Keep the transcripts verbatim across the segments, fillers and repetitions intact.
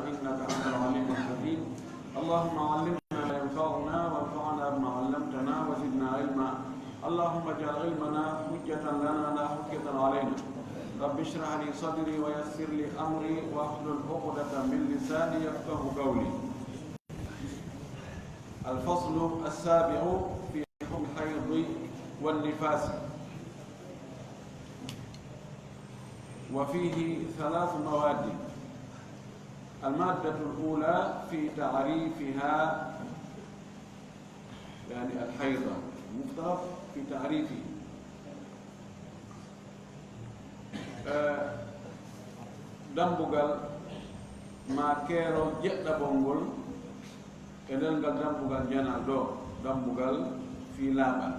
إنك أنت العليم الحكيم. اللهم علمنا ما ينفعنا وانفعنا بما علمتنا وزدنا علما. اللهم اجعل علمنا حجة لنا لا حجة علينا. رب اشرح لي صدري ويسر لي أمري واحلل عقدة من لساني يفقه قولي. الفصل السابع في حكم الحيض والنفاس، وفيه ثلاث مواد. المادة الأولى في تعريفها، يعني الحيضة، المفترض في تعريفه. Eh, dambugal ma keerol jeɗɗaɓol ngol, e nder ngal dambugal njanal ɗo, dambugal fii laaɓal.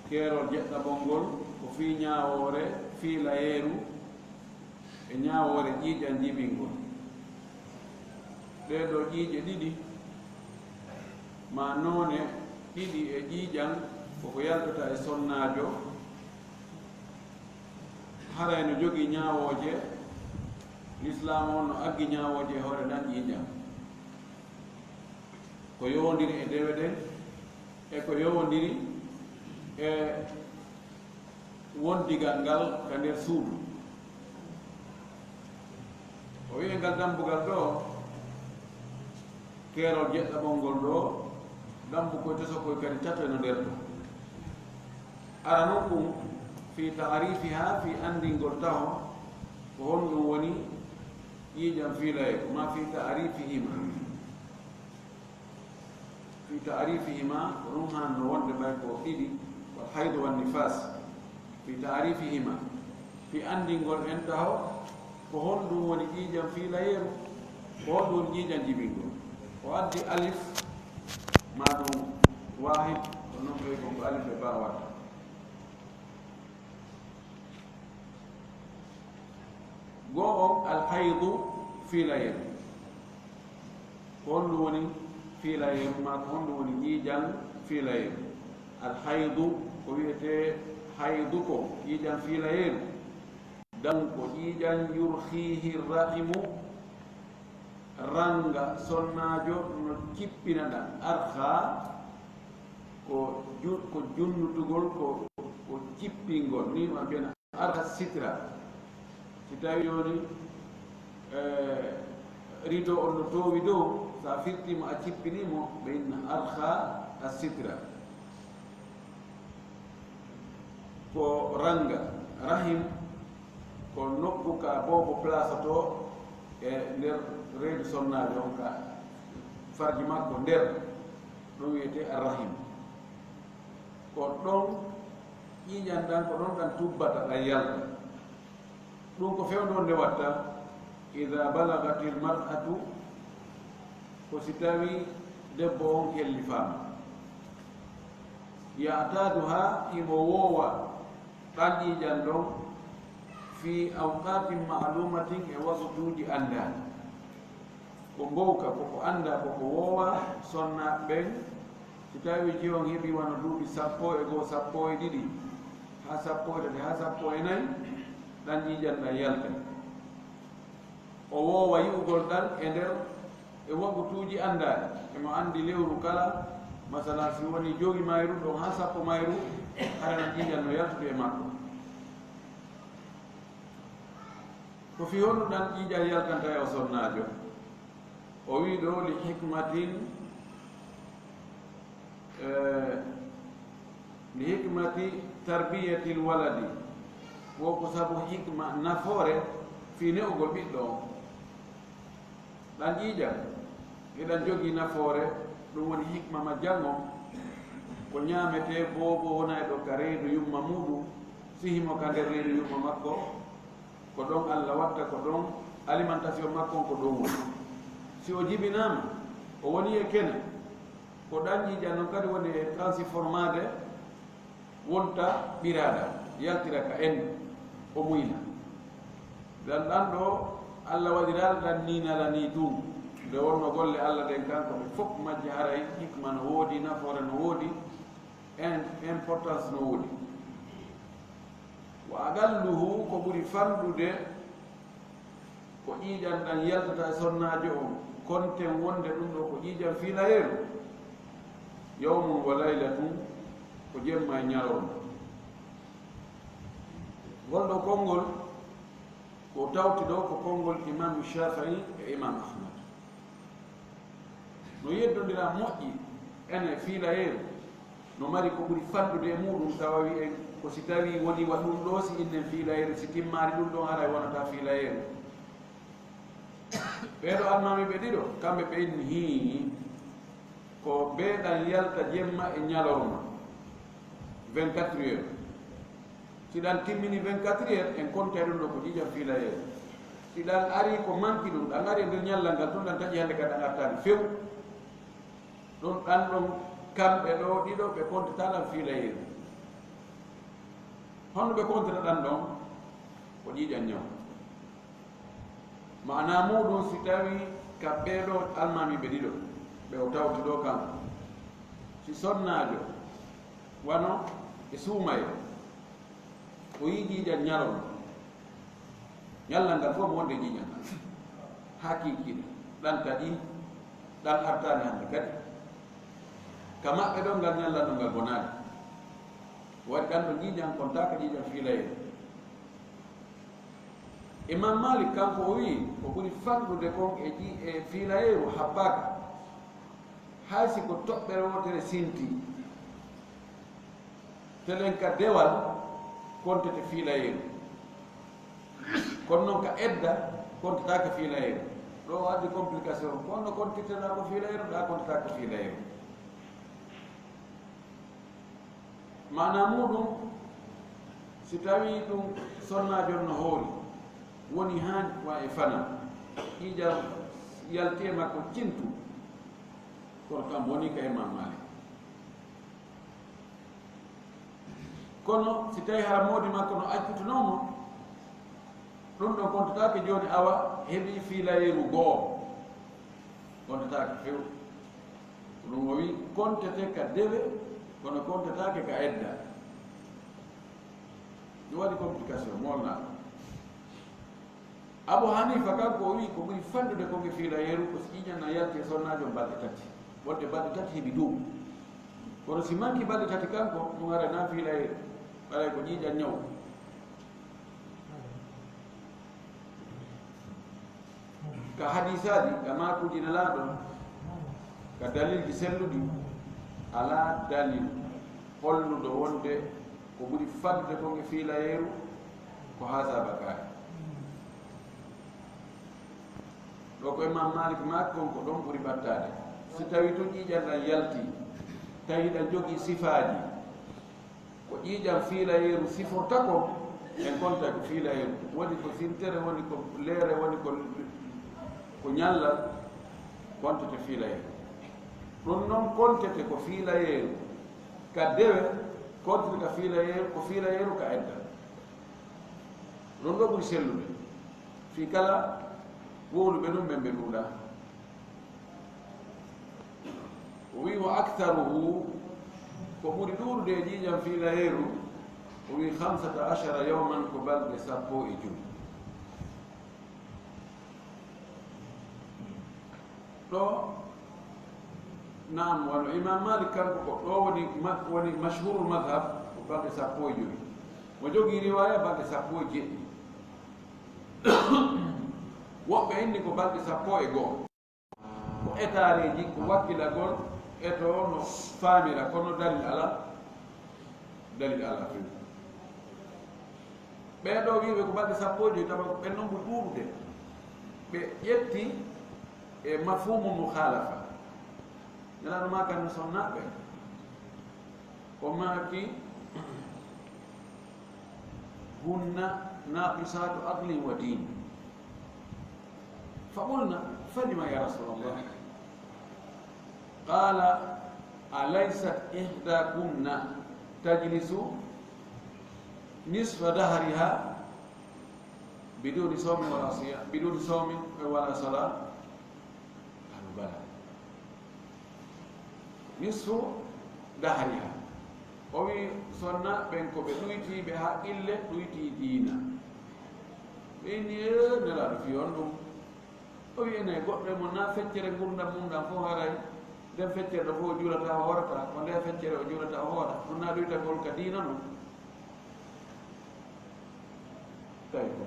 Keerol jeɗɗaɓol ngol ko fii ñaawoore fiilayeeru e ñaawoore ƴiiƴan jibingol. Ɗee ɗoo ƴiiƴe ɗiɗi, maa noone ɗiɗi e ƴiiƴan, koko yaltata e sonnaajo, haray no jogii ñaawooje, Lislaam on no aggi ñaawooje e hoore ɗan ƴiiƴan. Ko yowondiri e dewe ɗen, e ko yowondiri e wondigal ngal ka nder suudu. O wi'i ngal dambugal ɗoo, keerol jeɗɗaɓol ngol ɗoo, dambukoy tosokoy kadi tato e no nder ɗoo. Ara non ɗum, fii ta'arifiha, fii anndingol taho, ko honɗum woni ƴiiƴan fiilayeeru, maa fii ta'arifihima. Fii ta'arifihima, ko ɗum haanno wonde ɓay ko ɗiɗi, wal haydu wan nifaas. Fii ta'arifihima, fii anndingol en taho, ko honɗum woni ƴiiƴan fiilayeeru, ko honɗum woni ƴiiƴan jibingol. O addi alif, maa ɗum waahid, ko non ɓay ko alif e baa watta. Goo on, alhaydu fiilayeeru. Ko honɗum woni fiilayeeru, maa ko honɗum woni ƴiiƴan fiilayeeru? Alhaydu, ko wi'etee haydu ko ƴiiƴan fiilayeeru. Dan ko ƴiiƴan yurhihi rahimu, ranga sonnaajo no cippina ɗan. Arha ko ju-, ko junnutugol, ko, ko cippingol. Ni ma mbiyen arha sitra. Si tawi jooni, eh, rido on no toowi dow, sa firti mo, a cippini mo, ɓe inna arha as sitra. Ko ranga, rahim, ko nokku ka boobo place to e nder reedu sonnaajo on, ka farji makko nder, ɗum wiyetee arrahim. Ko ɗon ƴiiƴan ɗan, ko ɗon ɗan tubbata, ɗan yalta. Ɗum ko fewndo nde watta, ida balagatil mar'atu, ko si tawi debbo on hellifaama. Ya'taduha, himo woowa ɗan ƴiiƴan ɗon, fi awqatin ma'lumatin, e waqtuuji anndaani. Ko mbowka, ko ko anndaa, ko ko woowa sonnaaɓe ɓen. Si tawii jey on heɓii wano duuɓi sappo e goo, sappo e ɗiɗi, haa sappo e tati, haa sappo e nayi, ɗan ƴiiƴan ɗan yaltay. O woowa yi'ugol ɗan e nder, e waqtuuji anndaaɗi. Emo anndi lewru kala, masalan, si wonii jowi mayru ɗon haa sappo mayru, hara ɗan ƴiiƴan no yaltude e makko. Ko fii honɗun ɗan ƴiiƴan yaltanta e o sonnaajo? O wi'i ɗoo, li hikmatin, eh, li hikmati tarbiyatil waladi. Wo ko sabu hikma nafoore fii ne'ugol ɓiɗɗo on. Ɗan ƴiiƴan hiɗan jogii nafoore, ɗum woni hikma majjan on. Ko ñaametee boobo wona e ɗo ka reedu yumma muuɗum, si himo ka nder reedu yumma makko, ko ɗon Alla watta, ko ɗon alimentation makko on, ko ɗon woni. Si o jibinaama, o woni e kene, ko ɗan ƴiiƴan non kadi woni e transformade, wonta ɓiraaɗa, yaltira ka en, o muyna. Ɗan, ɗan ɗoo, Alla waɗiraali ɗan nii nala nii tun. Nde wonno golle Alla ɗen, kanko ɓe fof majje haray hikma no woodi, nafoore no woodi, en, importance no woodi. Wa aqalluhu, ko ɓuri fanɗude, ko Ƴiiƴan ɗan yaltata e sonnaajo on, konten wonde ɗun ɗoo ko ƴiiƴan fiilayeeru. Yawmun wa laylatun, ko jemma e ñalorma. Ngol ɗoo konngol ko tawti ɗoo ko konngol Imaamu Shaafi'i e Imaamu Ahmad. No yeddondira moƴƴi ene fiilayeeru, no mari ko ɓuri fanɗude e muuɗum, tawa wi'en ko si tawii woni wa ɗun ɗoo, si innen fiilayeeru, si timmaali ɗun ɗon, haray wonataa fiilayeeru. Ɓee ɗoo almaamiiɓe ɗiɗo, kamɓe ɓe inni hii, ko bee ɗan yalta jemma e ñalorma, vingt-quatre heures. Si ɗan timmini vingt-quatre heures, en kontay ɗun ɗoo ko ƴiiƴan fiilayeeru. Si ɗan arii ko manki ɗun, ɗan arii e nder ñallal ngal tun, ɗan taƴi hande ka ɗan artaali few. Ɗun ɗan ɗon, kamɓe ɗoo ɗiɗo, ɓe kontataa ɗan fiilayeeru. Honno ɓe kontata ɗan ɗon? Ko ƴiiƴan ñaw. Maanaa muuɗum, si tawii ka ɓee ɗoo almaamiiɓe ɗiɗo, ɓe o tawti ɗoo kan, si sonnaajo, wano e suumayee, o yi'i ƴiiƴan ñalorma, ñallal ngal fow mo wonde ƴiiƴan ngal, haa kiikiiɗe, ɗan taƴii, ɗan artaali hande kadi. Ka maɓɓe ɗon, ngal ñallal ɗon ngal bonaali. Waɗi ɗan ɗon ƴiiƴan kontaaka ƴiiƴan fiilayeeru. Imam Malik, kanko, o wi'i ko ɓuri fanɗude kon e ƴi-, e fiilayeeru habbaaka, hay si ko toɓɓere wootere sinti. Telen ka dewal kontete fiilayeeru. Kono non ka edda kontataake fiilayeeru. Ɗoo o addi complication. Ko honno kontirteɗaa ko fiilayeeru, ɗaa kontataa ko fiilayeeru. Maanaa muuɗum, si tawii ɗum sonnaajo on no hoori, woni haa wa e fana, ƴiiƴan yalti e makko cintu, kono kam woni ka Imam Malik. Kono si tawii hara moodi makko no accutunoo mo, ɗum ɗon kontataake jooni, awa heɓii fiilayeeru goo. Kontataake few. Ko ɗum o wi'i, kontete ka dewe, kono kontataake ka edda. Ɗum waɗi complication, moolnaa. Abu Hanifa, kanko, o wi'i ko ɓuri fanɗude kon e fiilayeeru ko si ƴiiƴan na yalti e sonnaajo balɗe tati. Wonde balɗe tati heɓi dow. Kono si manki balɗe tati kanko, ɗum haray na fiilayeeru, haray ko ƴiiƴan ñaw. Ka hadiisaaji, ka maakuuji Nelaaɗo, ka dalilji selluɗi, alaa dalil holluɗo wonde ko ɓuri fanɗude kon e fiilayeeru ko haasa bakaari. Ɗoo ko Imam Malik maaki kon, ko ɗon ɓuri ɓattaade. Si tawii tun ƴiiƴan ɗan yaltii, tawi hiɗan jogii sifaaji, ko ƴiiƴan fiilayeeru siforta kon, en kontay ko fiilayeeru. Woni ko sintere, woni ko leere, woni ko, ko ñallal, kontete fiilayeeru. Ɗum non kontete ko fiilayeeru ka dewe, kontete ka fiilayeeru, ko fiilayeeru ka edda. Ɗum ɗoo ɓuri sellude. Fii kala wowluɓe ɗum ɓen ɓe ɗuuɗaa. O wi'i, "Wa aktharuhu," ko ɓuri ɗuuɗude e ƴiiƴan fiilayeeru, o wi'i, "Khamsata ashara yawman," ko balɗe sappo e jowi. Ɗoo, naam, wano Imam Malik kanko ko ɗoo woni ma-, woni mashhurul madhab, ko balɗe sappo e jowi. Mo jogii riwaaya balɗe sappo e jeɗɗi. Woɓɓe inni ko balɗe sappo e goo. Ko etareeji, ko wakkilagol eto no faamira, kono dalil alaa, dalil alaa few. Ɓee ɗoo wi'uɓe ko balɗe sappo e jowi, tawa ko ɓen non ɓuri ɗuuɗude. Ɓe ƴetti e mafhumu mukhalafa. Nelaaɗo maaki no sonnaaɓe. O maaki, "Hunna naqisatu aqlin wa din." Fa qulna, "Falima ya Rasulallah?" Qala, "Alaysat ihdakunna tajlisu nisfa dahriha biduni sawmin wala siyam, biduni sawmin wala salah?" Qalu, "Bala." Nisfu dahriha. O wi'i, sonna ɓen ko ɓe ɗuytiiɓe haqqille, ɗuytii diina. Ɓe inni, e Nelaaɗo, fii on ɗum. O wi'i, ene goɗɗo e mon na feccere ngurndan mum ɗan fof haray, nden feccere ɗo fof o juulata, o hoorata, ko nde feccere o juulata, o hoora. Ɗum na ɗuytagol ka diina non. Tawi ko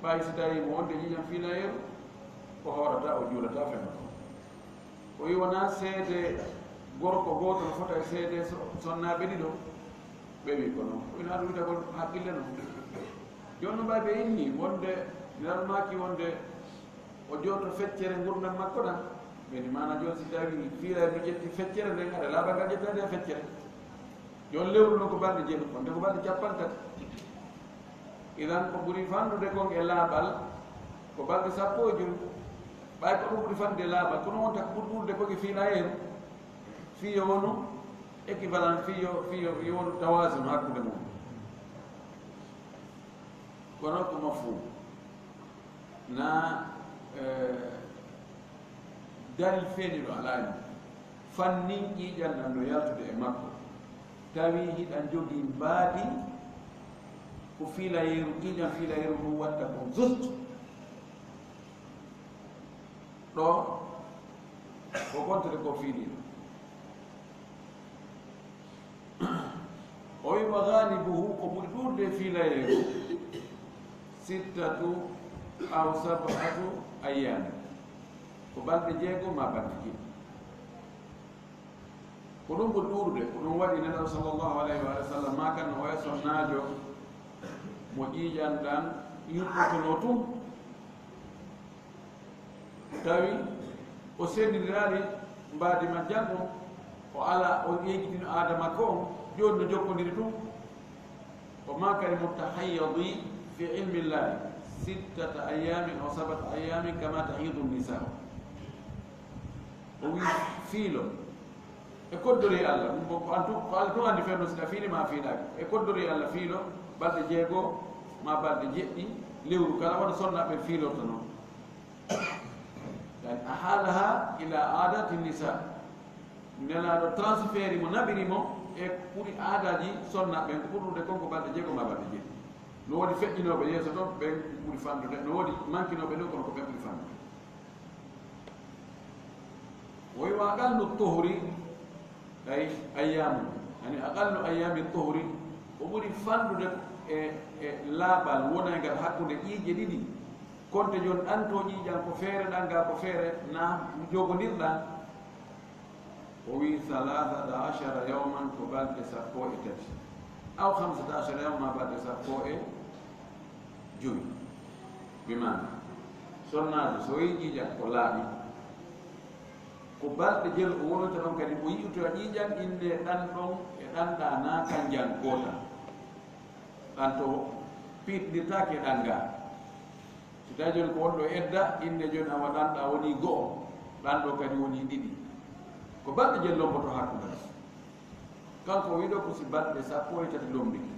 ɓay si tawi mo wonde ƴiiƴan fiilayeeru, o hoorata, o juulata, fenna. O wi'i wonaa seede gorko gooto no fota e seede so-, sonnaaɓe ɗiɗo. Ɓe wi'i ko non. O wi'i na ɗum witagol haqqille non. Jooni no mbay ɓe inni wonde, Nelaaɗo maaki wonde o jooto feccere ngurndan makko ɗan. Ɓe ni maana jooni si tawi fiilayeeru ƴetti feccere nden, aɗa laaɓa ngal ƴettaade e feccere. Jooni lewru ndun ko balɗe jeeɗiɗi, wonde ko balɗe cappanɗe tati. Idan ko ɓuri fanɗude kon e laaɓal ko balɗe sappo e joy. Ɓay ko ɗum ɓuri fanɗude e laaɓal, kono wonta ko ɓuri ɗuuɗude ko e fiilayeeru. Fii yo wonu équivalent, fii yo, fii yo, yo wonu tawaasun hakkunde mum. Kono ko mafhum. Na, eh, dalil feeñuɗo alaa e mum. Fannin ƴiiƴan ɗan no yaltude e makko. Tawi hiɗan jogii mbaadi ko fiilayeeru, ƴiiƴan fiilayeeru ngun watta kon juste. Ɗo, ko kontere ko fiiliiɗo. O wi'i, wa ghalibuhu, ko ɓuri ɗuuɗude e fiilayeeru, sittatu aw sab'atu ayyam. Ko balɗe jeego maa balɗe jeeɗiɗi. Ko ɗum ɓuri ɗuuɗude, ko ɗum waɗi Nelaaɗo sallallahu alayhi wa sallam maakan no oya sonnaajo mo ƴiiƴan ɗan yuɓɓotonoo tun. Tawi o senndindiraali mbaadi man janngo, o ala, o yeejitino aada makko on, jooni no jokkondiri tun. O maakani mutahayyadi fi ilmi llahi sittata ayyamin aw sab'ata ayyamin kama tahidu nisa. O wi fiilo e koddori Alla, ɗum ko, ko antu, ko Alla tun anndi fewndo si a fiili maa a fiilaaki. E koddori Alla fiilo balɗe jeego maa balɗe jeɗɗi lewru kala, wano sonnaaɓe fiilorta non. Yani, ahalaha ila adati nisa. Nelaaɗo transféri mo, naɓiri mo e ɓuri aadaaji sonnaaɓe ɓen, ko ɓurɗude kon ko balɗe jeego maa balɗe jeeɗiɗi. No woodi feƴƴinooɓe yeeso ton, ɓen ɓuri fanɗude. No woodi mankinooɓe ɗon, kono ko ɓen ɓuri fanɗude. O wi wa aqallu tuhri, ay, ayyamu. Yani, aqallu ayyami tuhri, ko ɓuri fanɗude e, e laaɓal wonaygal hakkunde ƴiiƴe ɗiɗi. Konte jooni ɗan to ƴiiƴan ko feere, ɗan ga ko feere, na jogondirɗan. O wi, thalathata ashara yawman, ko balɗe sappo e tati. Aw khamsata ashara yawman, balɗe sappo e joy. Bi maana, sonnaajo, so o yi'i ƴiiƴan ko laaɓi, ko balɗe jeeɗiɗi o wonata ɗon kadi, o yi'otoya ƴiiƴan, innde ɗan ɗon e ɗan ɗa na kanjan goota. Ɗan to piiɗindirtaake e ɗan ga. Si tawi jooni ko wonɗo edda, innde jooni awa ɗan ɗa woni go'o, ɗan ɗo kadi woni ɗiɗi. Ko balɗe jeeɗiɗi lomboto hakkunde. Kanko o wi'i ɗo ko si balɗe sappo e tati lombike.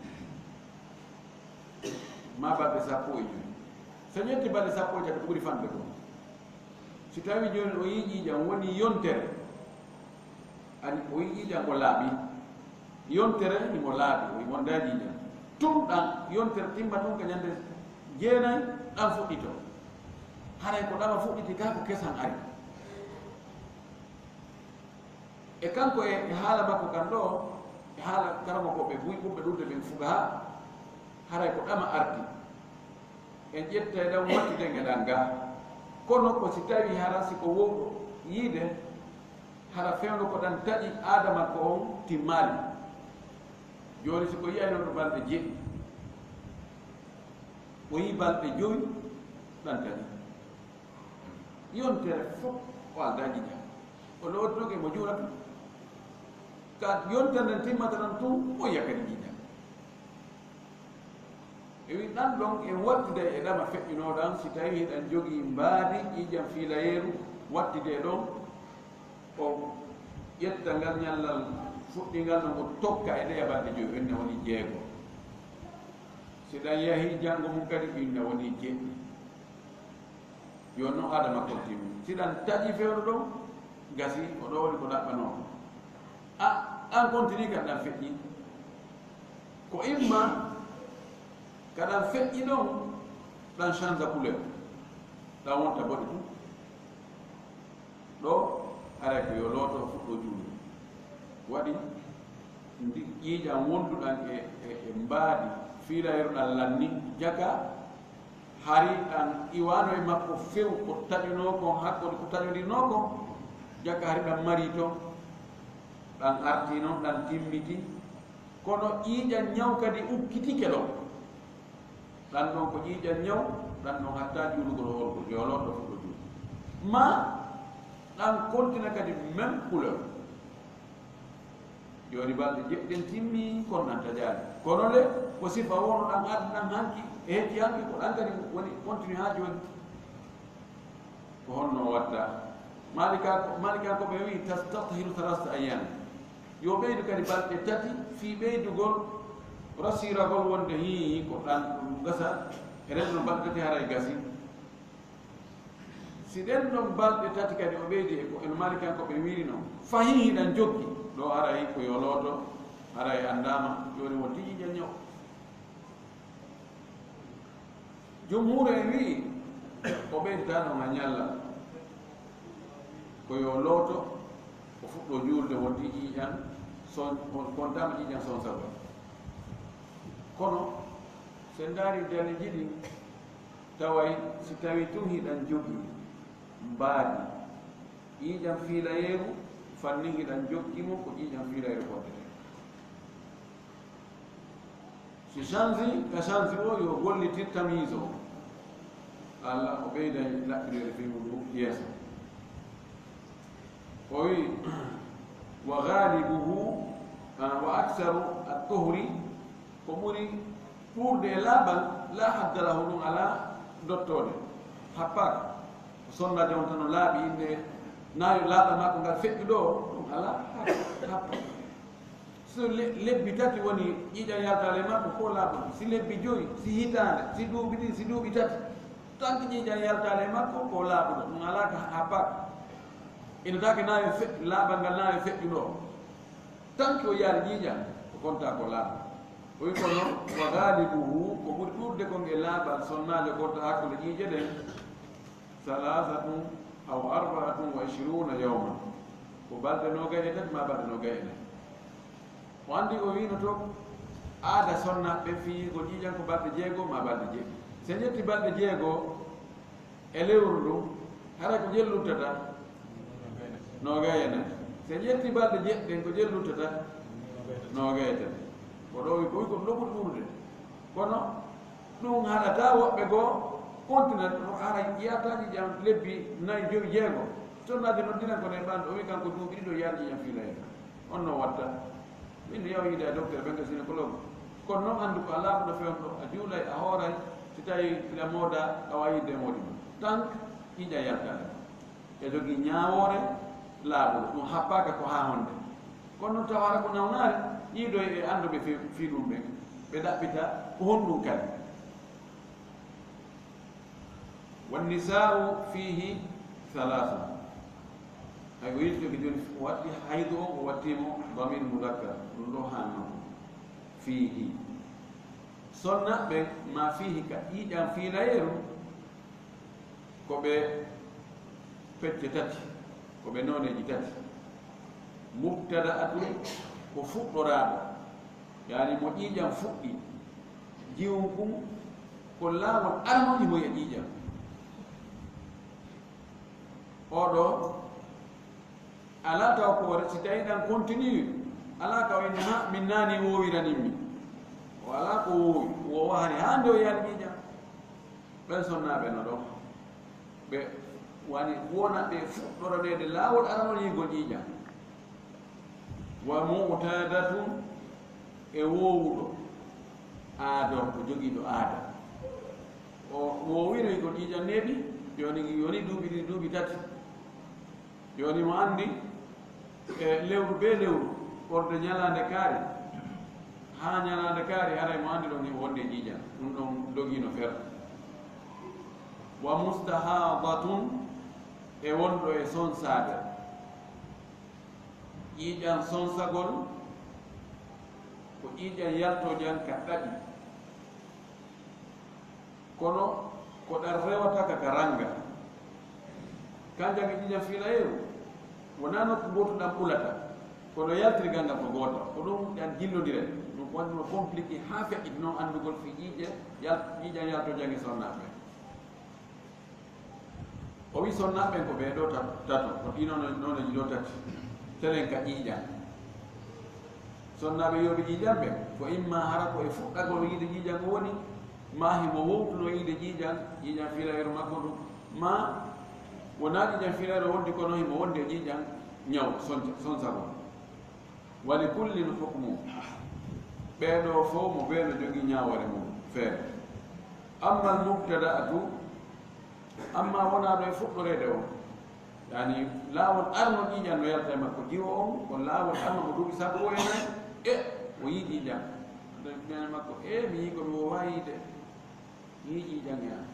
Maa balɗe sappo e joy. So ƴetti balɗe sappo e tati ko ɓuri fanɗude kon. Si tawi jooni o yi'i ƴiiƴan woni yontere, ani o yi'i ƴiiƴan ko laaɓi, yontere himo laaɓi, o wondaali ƴiiƴan. Tun ɗan yontere timma tun ka ɲande jeenay ɗan fuɗɗito. Haray ko ɗama fuɗɗiti ka ko kesan ari. E kanko e, e haala makko kan ɗo, e haala karamokooɓe buy ɓurɓe ɗuuɗude ɓen fuqaha, haray ko ɗama arti. En ƴettay ɗan wattiden e ɗan ga. Kono ko si tawi hara si ko wowɗo yiide, hara fewndo ko ɗan taƴi aada makko on timmaali. Jooni si ko yi'ayno ɗo balɗe jeeɗiɗi, o yi'i balɗe jowi ɗan taƴi. Yontere fof o aldaa ƴiiƴan. O lowotinoke mo juulata. Ka yontere nden timmata tan tun, o yi'a kadi ƴiiƴan. E wi ɗan ɗon en wattiday e ɗama feƴƴunoo ɗan, si tawi hiɗan jogii mbaadi ƴiiƴan fiilayeeru, wattidee ɗon, o ƴetta ngal ñallal fuɗɗingal ɗon, o tokka e ɗeya balɗe jowi, inna woni jeego. Si ɗan yahii janngo mum kadi, inna woni jeɗɗi. Yo non aada makko timmi. Si ɗan taƴi fewndo ɗon, gasi, ko ɗo woni ko ɗaɓɓanoo. A, ɗan continue kan ɗan feƴƴi. Ko imma Ka ɗan feƴƴi ɗon, ɗan change couleur, ɗan wonta boɗe tun. Ɗoo, haray ko yo looto fuɗɗoo juulde. Waɗi ndi ƴiiƴan wonduɗan e, e, e mbaadi fiilayru ɗan lanni jaka, hari ɗan iwaano e makko few, ko taƴunoo kon, hakkunde ko taƴondirnoo kon, jaka hari ɗan marii ton, ɗan artii non, ɗan timmiti. Kono ƴiiƴan ñaw kadi ukkitike ɗon. Ɗan ɗon ko ƴiiƴan ñaw, ɗan ɗon hatta juulugol holko, yo looto fuɗɗoo juulde. Maa ɗan kontina kadi même couleur. Jooni balɗe jeɗɗen timmi, kono ɗan taƴaali. Kono le, ko sifa woo no ɗan addi ɗan hanki, e hecci hanki, ko ɗan kadi woni continue haa jooni. Ko honno o watta? Malika-, Malikankooɓe wi'i, "Tastathiru thalathata ayyam." Yo ɓeydu kadi balɗe tati fii ɓeydugol rasiragol wonde hii ko ɗan ɗum gasa, e ɗen ɗon balɗe tati haray gasi. Si ɗen ɗon balɗe tati kadi o ɓeydi e ko en Malikankooɓe wi'iri non, fahin hiɗan joggi, ɗoo haray ko yo looto, haray anndaama, jooni won tigi ƴeñño. Jumhuur en wi'i, o ɓeydataa ɗon a ñalla. Ko yo looto, o fuɗɗoo juulde wonti ƴiiƴan son-, on kontaama ƴiiƴan sonsagol. Kono, si en ndaari daliilji ɗin, taway si tawii tun hiɗan jogii mbaadi, ƴiiƴan fiilayeeru, fannin hiɗan joggi mo ko ƴiiƴan fiilayeeru foddetee. Si change, ka change o yo gollitir tamise o. Alla o ɓeyday laɓɓireede fii muɗum yeeso. O wi, "Wa ghalibuhu, ah, wa aksaru at-tuhri," ko ɓuri ɓurde e laaɓal, "la hadda lahu," ɗum alaa dottoode, happaaka. Ko sonnaajo on tan o laaɓi innde, naa yo laaɓal makko ngal feƴƴu ɗoo, ɗum alaa happa. So le-, lebbi tati woni ƴiiƴan yaltaali e makko, ko laaɓuɗo. Si lebbi joyi, si hitaande, si duuɓi ɗiɗi, si duuɓi tati, tan ko ƴiiƴan yaltaali e makko, ko laaɓuɗo. Ɗum alaa ka happaaka. Ina taake naa yo feƴƴu, laaɓal ngal naa yo feƴƴu ɗoo. Tan ko yaari ƴiiƴan, ko kontaa ko laaɓuɗo. O wi kono, "Wa ghalibuhu," ko ɓuri ɗuuɗude kon e laaɓal sonnaajo gonta hakkunde ƴiiƴe ɗen, "Thalathatun aw arba'atun wa ishruuna yawman." Ko balɗe noogay e tati maa balɗe noogay e nayi. O anndi o wiino to aada sonnaaɓe fii ko ƴiiƴan ko balɗe jeego maa balɗe jeego. Si en ƴetti balɗe jeego e lewru ndun, hara ko jelu luttata? Noogay e nayi. Si en ƴetti balɗe jeɗɗen, ko jelu luttata? Noogay e tati. Ko ɗoo wi ko wi ko loɓude ɓurude. Kono ɗum haɗataa woɓɓe goo kontina, no hara yiyata ƴiiƴan lebbi nayi, joyi, jeego. Sonnaajo noddiran ko nden ɓandu, o wi kanko duuɓi ɗiɗi o yaari ƴiiƴan fiilayee. On no watta. Min mi yawa yiide e docteur ɓen ka gynécologue. Kono non anndu ko a laaɓuɗo fewndo, a juulay, a hooray, si tawi ila mooda, a wawi yiide e moodi ma. Tan ƴiiƴan yaltaade. E jogii ñaawoore laaɓuɗo, ɗum happaaka ko haa honde. Kono non tawa hara ko nawnaare, yiidoy e annduɓe fii, fii ɗum ɓen, ɓe ɗaɓɓita ko honɗum kadi. "Wan nisaa'u fiihi thalatha." Hay o yettoke jooni, o watti haydu o, o watti mo damir mudakkar, ɗum ɗo hanno. Fiihi. Sonnaaɓe maa fiihi ka ƴiiƴan fiilayeeru, ko ɓe pecce tati, ko ɓe nooneeji tati. Mubtada'atun, ko fuɗɗoraaɗo, yaani mo ƴiiƴan fuɗɗi. Jiwun kun ko laawol aranol ihoya ƴiiƴan. Oɗo alaa taw ko o resi tawi ɗan continue, alaa ka o inni, "Ha, min naani woowiranin mi." O alaa ko woowi, woowa hari haa nde o yaali ƴiiƴan. Ɓen sonnaaɓe no ɗon. Ɓe woni wonaɓe fuɗɗoraneede laawol aranol yiigol ƴiiƴan. Wa mu'tadatun, e woowuɗo aado, ko jogiiɗo aada. O woowinoy ko ƴiiƴan neeɓi, jooni, jooni duuɓi ɗiɗi, duuɓi tati. Jooni mo anndi, e lewru bee lewru, ɓorde ñalaande kaari, haa ñalaande kaari, haray mo anndi ɗon himo wonde ƴiiƴan. Ɗum ɗon dogiino fer. Wa mustahadatun, e wonɗo e sonsaade. Ƴiiƴan sonsagol, ko ƴiiƴan yaltoojan ka ɗaɗi. Kono ko ɗan rewata ka ka ranga. Kan jangi ƴiiƴan fiilayeeru, wonaa nokku gootu ɗan ɓulata. Kono yaltirgal ngal ko gootal. Ko ɗum ɗan jillondire. Ɗum ko waɗi no compliqué haa feƴƴiti noon anndugol fii ƴiiƴe yal-, ƴiiƴan yaltoo jangi sonnaaɓe. O wi sonnaaɓe ɓen ko ɓee ɗoo tat-, tato, ko ɗii noon, noon e ɗii ɗoo tati. Telen ka ƴiiƴan. Sonnaaɓe yooɓe ƴiiƴan ɓen, ko imma hara ko e fuɗɗagol yiide ƴiiƴan o woni, maa himo wowtuno yiide ƴiiƴan, ƴiiƴan fiilayeeru makko ndun, maa wonaa ƴiiƴan fiilayeeru o wondi kono himo wondi e ƴiiƴan ñaw, sonca-, sonsagol. Wa li kullin hukmun. Ɓee ɗoo fow mo ɓee no jogii ñaawoore mum feere. Amma al mubtada'atu, amma wonaa ɗo e fuɗɗoreede o, yani laawol arno ƴiiƴan no yalta e makko. Jiwo on ko laawol arno mo duuɓi sappo e nayi, e o yii ƴiiƴan. Ɓe makko, e mi yii ko mi woowaa yiide. Yii ƴiiƴan e an.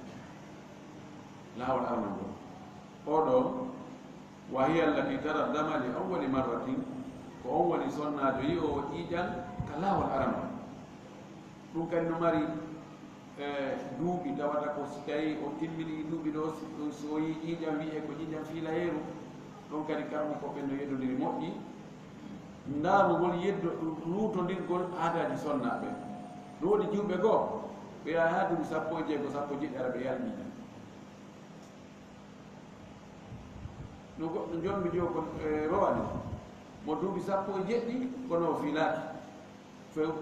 Laawol arno ngol. Oɗo, wa hiya allati tara dama li awwali marratin, ko on woni sonnaajo yi'oowo ƴiiƴan ka laawol arano. Ɗum kadi no mari, e, duuɓi, tawata ko si tawi o timmini duuɓi ɗo, si, si o yii ƴiiƴan, wi'ee ko ƴiiƴan fiilayeeru. Ɗon kadi, karamokooɓe ɓen no yeddondiri moƴƴi. Ndaarugol yeddo-, luutondirgol aadaaji sonnaaɓe. No woodi jiwɓe goo, ɓe yaha haa duuɓi sappo e jeego, sappo e jeɗɗi, hara ɓe yaltii. No goɗɗo jombi jo ko, e, rowani mo duuɓi sappo e jeɗɗi, kono o fiilaaki. Few,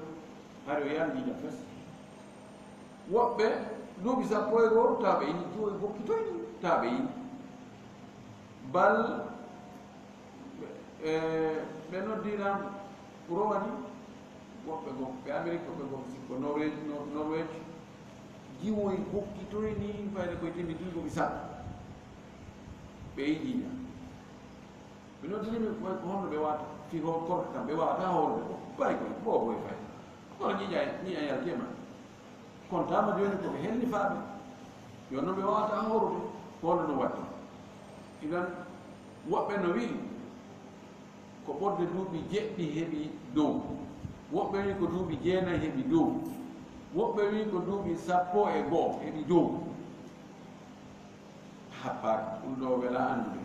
hari o yamɗiino fes. Woɓɓe duuɓi sappo e go'o, tawa ɓe yiɗi, jiwo e bokkitoy, tawa ɓe yiɗi. Bal, e, ɓe noddiino rowani, woɓɓe goo, ɓe Amerik, woɓɓe goo, sikko Norvege, Nor-, Norvege, jiwo e bokkitoy ni, fayde koye timmi duuɓi sappo. Ɓe yiɗiino. Ɓe noddiri min, ko, ko honno ɓe wata fii ho-, korka kam, ɓe wata horude ko. Bay koy, boobo e fay. Kono ɲiiɲa, ɲiiɲa yalti e maɓɓe. Kono tama jooni ko ɓe hellifaaɓe. Yo no ɓe wata horude, ko honno ɗum waɗi? Idan, woɓɓe no wi'i, ko ɓurde duuɓi jeɗɗi heɓi dow. Woɓɓe wi'i ko duuɓi jeenayi heɓi dow. Woɓɓe wi'i ko duuɓi sappo e go'o heɓi dow. Happaaki, ɗum ɗoo welaa anndude.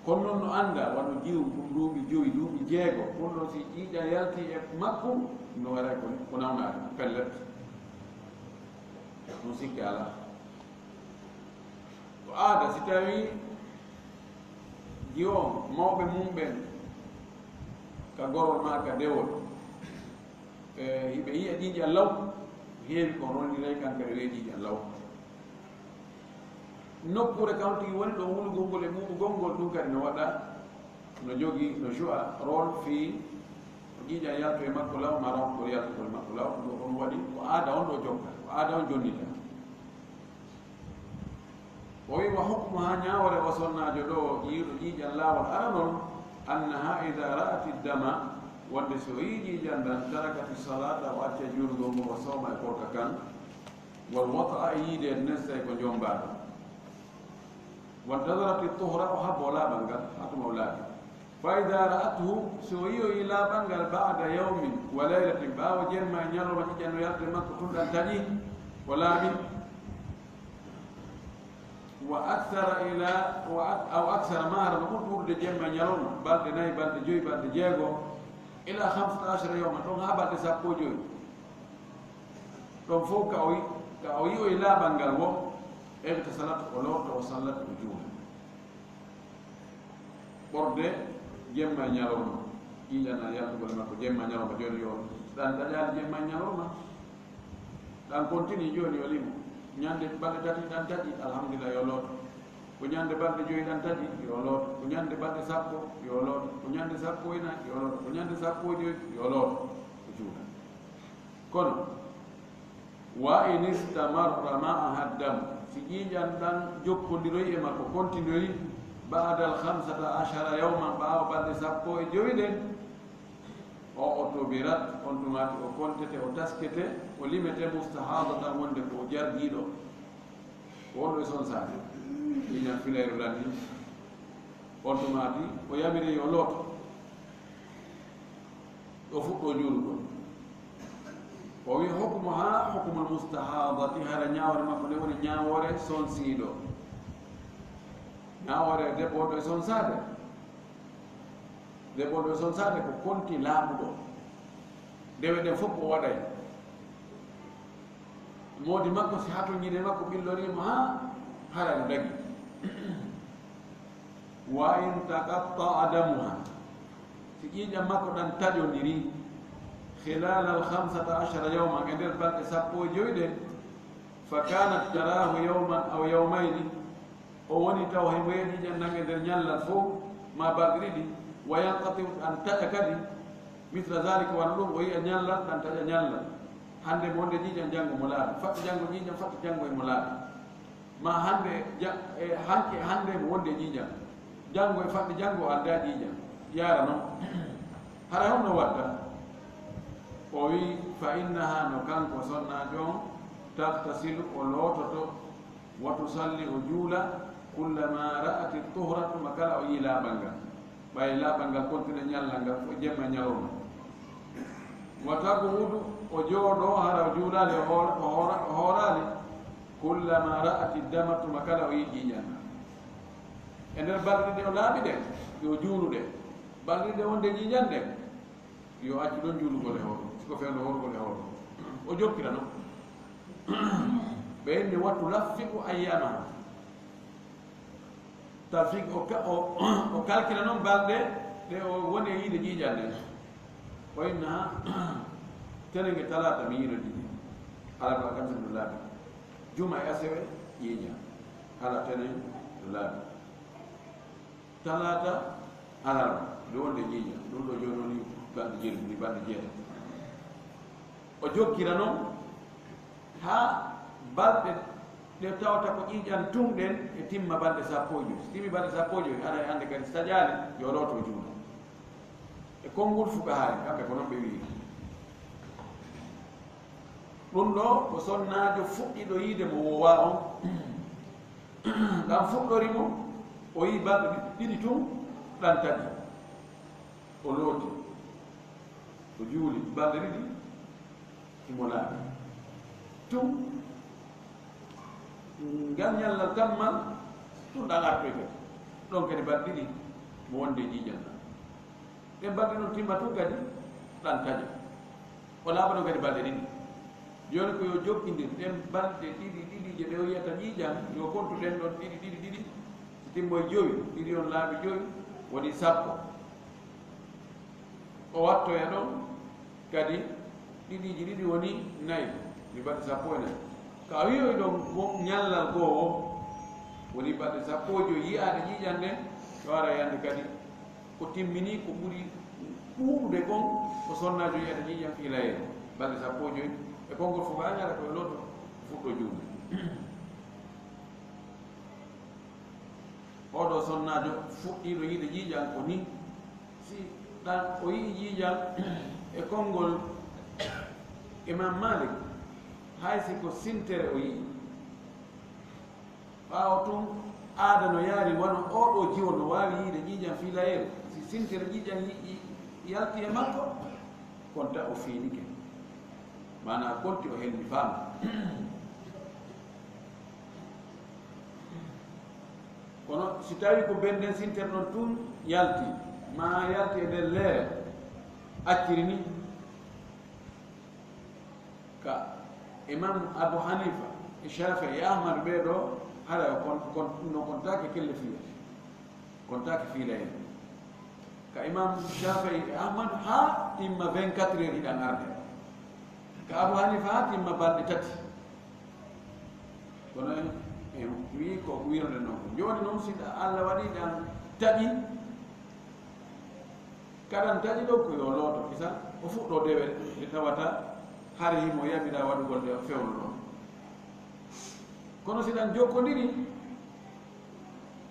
Kono noon no anndaa, wano jiwu, ɗum duuɓi jowi, duuɓi jeego, ɗum ɗoo si ƴiiƴan yalti e makko, no waray ko, ko nawnaade, pellet. Ɗum sikke alaa. Ko aada, si tawii jiwo mawɓe mum ɓen, ka gorol maa ka dewol, e, hiɓe yi'a ƴiiƴan law, heewi ko rondiray kankare wee ƴiiƴan law. Nokkuure kam tigi woni ɗo wulugol ngol e ɓuuɓugol ngol, ɗum kadi no waɗa, no jogii, no joua rôle fii ko ƴiiƴan yaltu e makko law, maa ronka ngol yaltugol e makko law, ɗum ɗoo ɗum waɗi ko aada on ɗoo jokka, ko aada on jonnita. O wi'i, wa hukmuhaa, ñaawoore o sonnaajo ɗoo, yi'uɗo ƴiiƴan laawol aranol, annahaa idaa ra'ati dama, wonde si o yi'i ƴiiƴan ɗan, tarakati salaata, o accay juulugol ngol, wa sawma, e korka kan, wal wata'a, e yiide e nesta e ko jommbaa ɗon. Wantadarati tuhra, o habbo laaɓal ngal, haa tuma o laaɓi. Fa idaa ra'athu, si o yi'oyi laaɓal ngal, ba'da yawmin wa laylatin, ɓaawo jemma e ñalawma ƴiiƴan no yalta e makko tun ɗan taƴi, o laaɓi. Wa aksara ila, wa ak-, aw aksara, maa hara no ɓuri ɗuuɗude jemma e ñalawma, balɗe nayi, balɗe joyi, balɗe jeego, ila khamsata ashara yawman, ɗon haa balɗe sappo e joyi. Ɗon fow ka o yi-, ka o yi'oyi laaɓal ngal wo, igtasalat, o looto, o sallat, o juula. Ɓurde jemma e ñalawma. Ƴiiƴan yaltugol e makko jemma e ñalawma. Jooni yo ɗan taƴaali jemma e ñalawma. Ɗan continue jooni yo limo. Ñande balɗe tati ɗan taƴi, alhamdulillah, yo looto. Ko ñande balɗe joyi ɗan taƴi, yo looto. Ko ñande balɗe sappo, yo looto. Ko ñande sappo e nayi, yo looto. Ko ñande sappo e joyi, yo looto. O juula. Kono, wa in istamarra ma'aha dam, si ƴiiƴan ɗan jokkondiroyi e makko, kontindoyi, ba'dal khamsata ashara yawman, ɓaawo balɗe sappo e jowi ɗen, o, u'tubirat, on tumaati o kontete, o taskete, o limete mustahadatan, wonde ko o jargiiɗo. Ko wonɗo e sonsaade, ƴiiƴan filayru lanni. On tumaati, o yamiri yo looto. O fuɗɗoo juulugol. O wi hukmu ha hukmul mustahadati, hara ñaawore makko nde woni ñaawore sonsiiɗo. Ñaawore debbo on ɗo e sonsaade. Debbo on ɗo e sonsaade ko konti laaɓuɗo. Dewe ɗen fof o waɗay. Moodi makko si hatonjiide makko ɓilloriimo ha hara no dagi. Wa in taqatta'a damuha, si ƴiiƴam makko ɗan taƴondiri, khilala al khamsata ashara yawman, e nder balɗe sappo e jowi ɗen, fa kanat tarahu yawman aw yawmayni, o woni taw himo yiya ƴiiƴam ɗan e nder ñallal fow, ma balɗe ɗiɗi, wa yanqati'u, ɗan taƴa kadi, mithla zalika, wano ɗum, o yiya ñallal, ɗan taƴa ñallal. Hande mo wonde ƴiiƴam, janngo mo laaɓi, faɗɗi janngo ƴiiƴam, faɗɗi janngo himo laaɓi. Ma hande ja-, e hanki hande mo wonde ƴiiƴam. Janngo e faɗɗi janngo o aldaa ƴiiƴam. Yaara non. Hara honno watta? O wi, fa innaha, no kanko sonnaajo on, tagtasilu, o loototo, wa tusalli, o juula, kullama ra'ati tuhra, tuma kala o yii laaɓal ngal. Ɓay laaɓal ngal kontina ñallal ngal fof, jemma e ñalawma. Wa taqudu, o jooɗo, hara o juulaali, o hoora-, o hoora-, o hooraali. Kullama ra'ati dama, tuma kala o yii ƴiiƴam. E nder balɗe ɗiɗi o laaɓi ɗen, yo juulu ɗe. Balɗe ɗiɗi wonde ƴiiƴam ɗen, yo accu ɗon juulugol e hoore, si ko fewndo horugol e hoore. O jokkira non. Ɓe inni, wa tulaffiqu ayyamaha. Talfiq, o ka-, o, o kalkila non balɗe ɗe o woni e yiide ƴiiƴam ɗen. O inna, tenenge talaata mi yiino ƴiiƴam. Alarba, alkamisa no laaɓi. Juma e asewe ƴiiƴam. Alarba, tenen no laaɓi. Talaata, alarba, nde wonde ƴiiƴam. Ɗum ɗo jooni woni balɗe jeeɗiɗi, balɗe jeetati. O jokkira non haa balɗe ɗe tawata ko ƴiiƴam tun ɗen e timma balɗe sappo e joy. Si timmi balɗe sappo e joy, haray hande kadi si taƴaali, yo looto juula. E konngol fuqahaa en, kamɓe ko non ɓe wi'i. Ɗum ɗo ko sonnaajo fuɗɗiiɗo yiide mo woowaa on. Ɗan fuɗɗori mo, o yi'i balɗe ɗiɗi tun, ɗan taƴi. O looti. O juuli balɗe ɗiɗi, himo laaɓi. Tun, ngal ñallal tammal, tun ɗan artoy kadi. Ɗon kadi balɗe ɗiɗi mo wonde e ƴiiƴam ɗan. Ɗen balɗe ɗon timma tun kadi, ɗan taƴa. O laaɓa ɗon kadi balɗe ɗiɗi. Jooni ko yo jokkindir ɗen balɗe ɗiɗi, ɗiɗi je ɗe o yi'ata ƴiiƴam, yo kontu ɗen ɗon ɗiɗi, ɗiɗi, ɗiɗi. Si timmoy jowi, ɗiɗi on laaɓi jowi, woni sappo. O wattoya ɗon kadi ɗiɗiiji ɗiɗi woni nayi, mi balɗe sappo e nayi. Ka o yi'oy ɗon wo-, ñallal goo o, woni balɗe sappo e jowi yi'aade ƴiiƴam ɗen, ɗo ara yande kadi ko timmini ko ɓuri ɗuuɗude kon ko sonnaajo yi'ata ƴiiƴam fii layee. Balɗe sappo e jowi, e konngol fuqahaa en ara ko e looto fuɗɗo juulde. Oɗo sonnaajo fuɗɗiiɗo yiide ƴiiƴam ko ni, si ɗan o yi'i ƴiiƴam e konngol Imam Malik, hay si ko sintere o yi'i. Ɓaawo tun, aada no yaari wano oɗo jiwo no waawi yiide ƴiiƴam fii layeeru. Si sintere ƴiiƴam yi-, yi-, yalti e makko, konta o fiinike. Maanaa konti o helmi faama. Kono si tawi ko benden sintere ɗon tun yalti, maa yalti e nder leere, acciri ni, ka Imam Abu Hanifa e Shafi'i e Ahmad ɓee ɗoo, hara kon, kon, no kontaake kelle fiye. Kontaake fiilayee. Ka Imam Shafi'i e Ahmad haa timma vingt-quatre heures hiɗan arde. Ka Abu Hanifa haa timma balɗe tati. Kono en, en wii ko wi'ude non. Jooni non, si ɗa-, Allah waɗi ɗan taƴi, kaɗan taƴi ɗon ko yo looto, kisa o fuɗɗo dewe ɗe tawata hari himo yamira waɗugol ɗe fewndo ɗon. Kono si ɗan jokkondiri,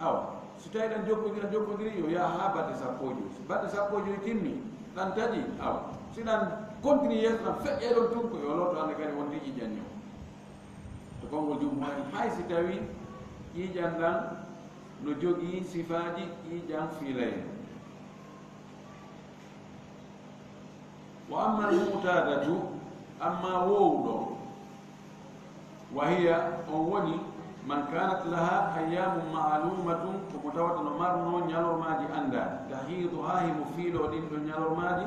awa, si tawi ɗan jokkondiri, ɗan jokkondiri, yo yaha haa balɗe sappo e jowi. Si balɗe sappo e jowi timmi, ɗan taƴi, awa. Si ɗan kontini yeeso, ɗan feƴƴee ɗon tun, ko yo looto hande kadi wonti ƴiiƴam ñaw. To konngol jumhuur en, hay si tawi ƴiiƴam ɗan no jogii sifaaji ƴiiƴam fiilayee. Wa amma al-mu'tadatu, Amma woowuɗo, wa hiya, on woni, man kanat laha ayyamun ma'lumatun, ko mo tawata no marno ñalormaaji anndaa, tahiidu haa himo fiiloo ɗin ɗon ñalormaaji,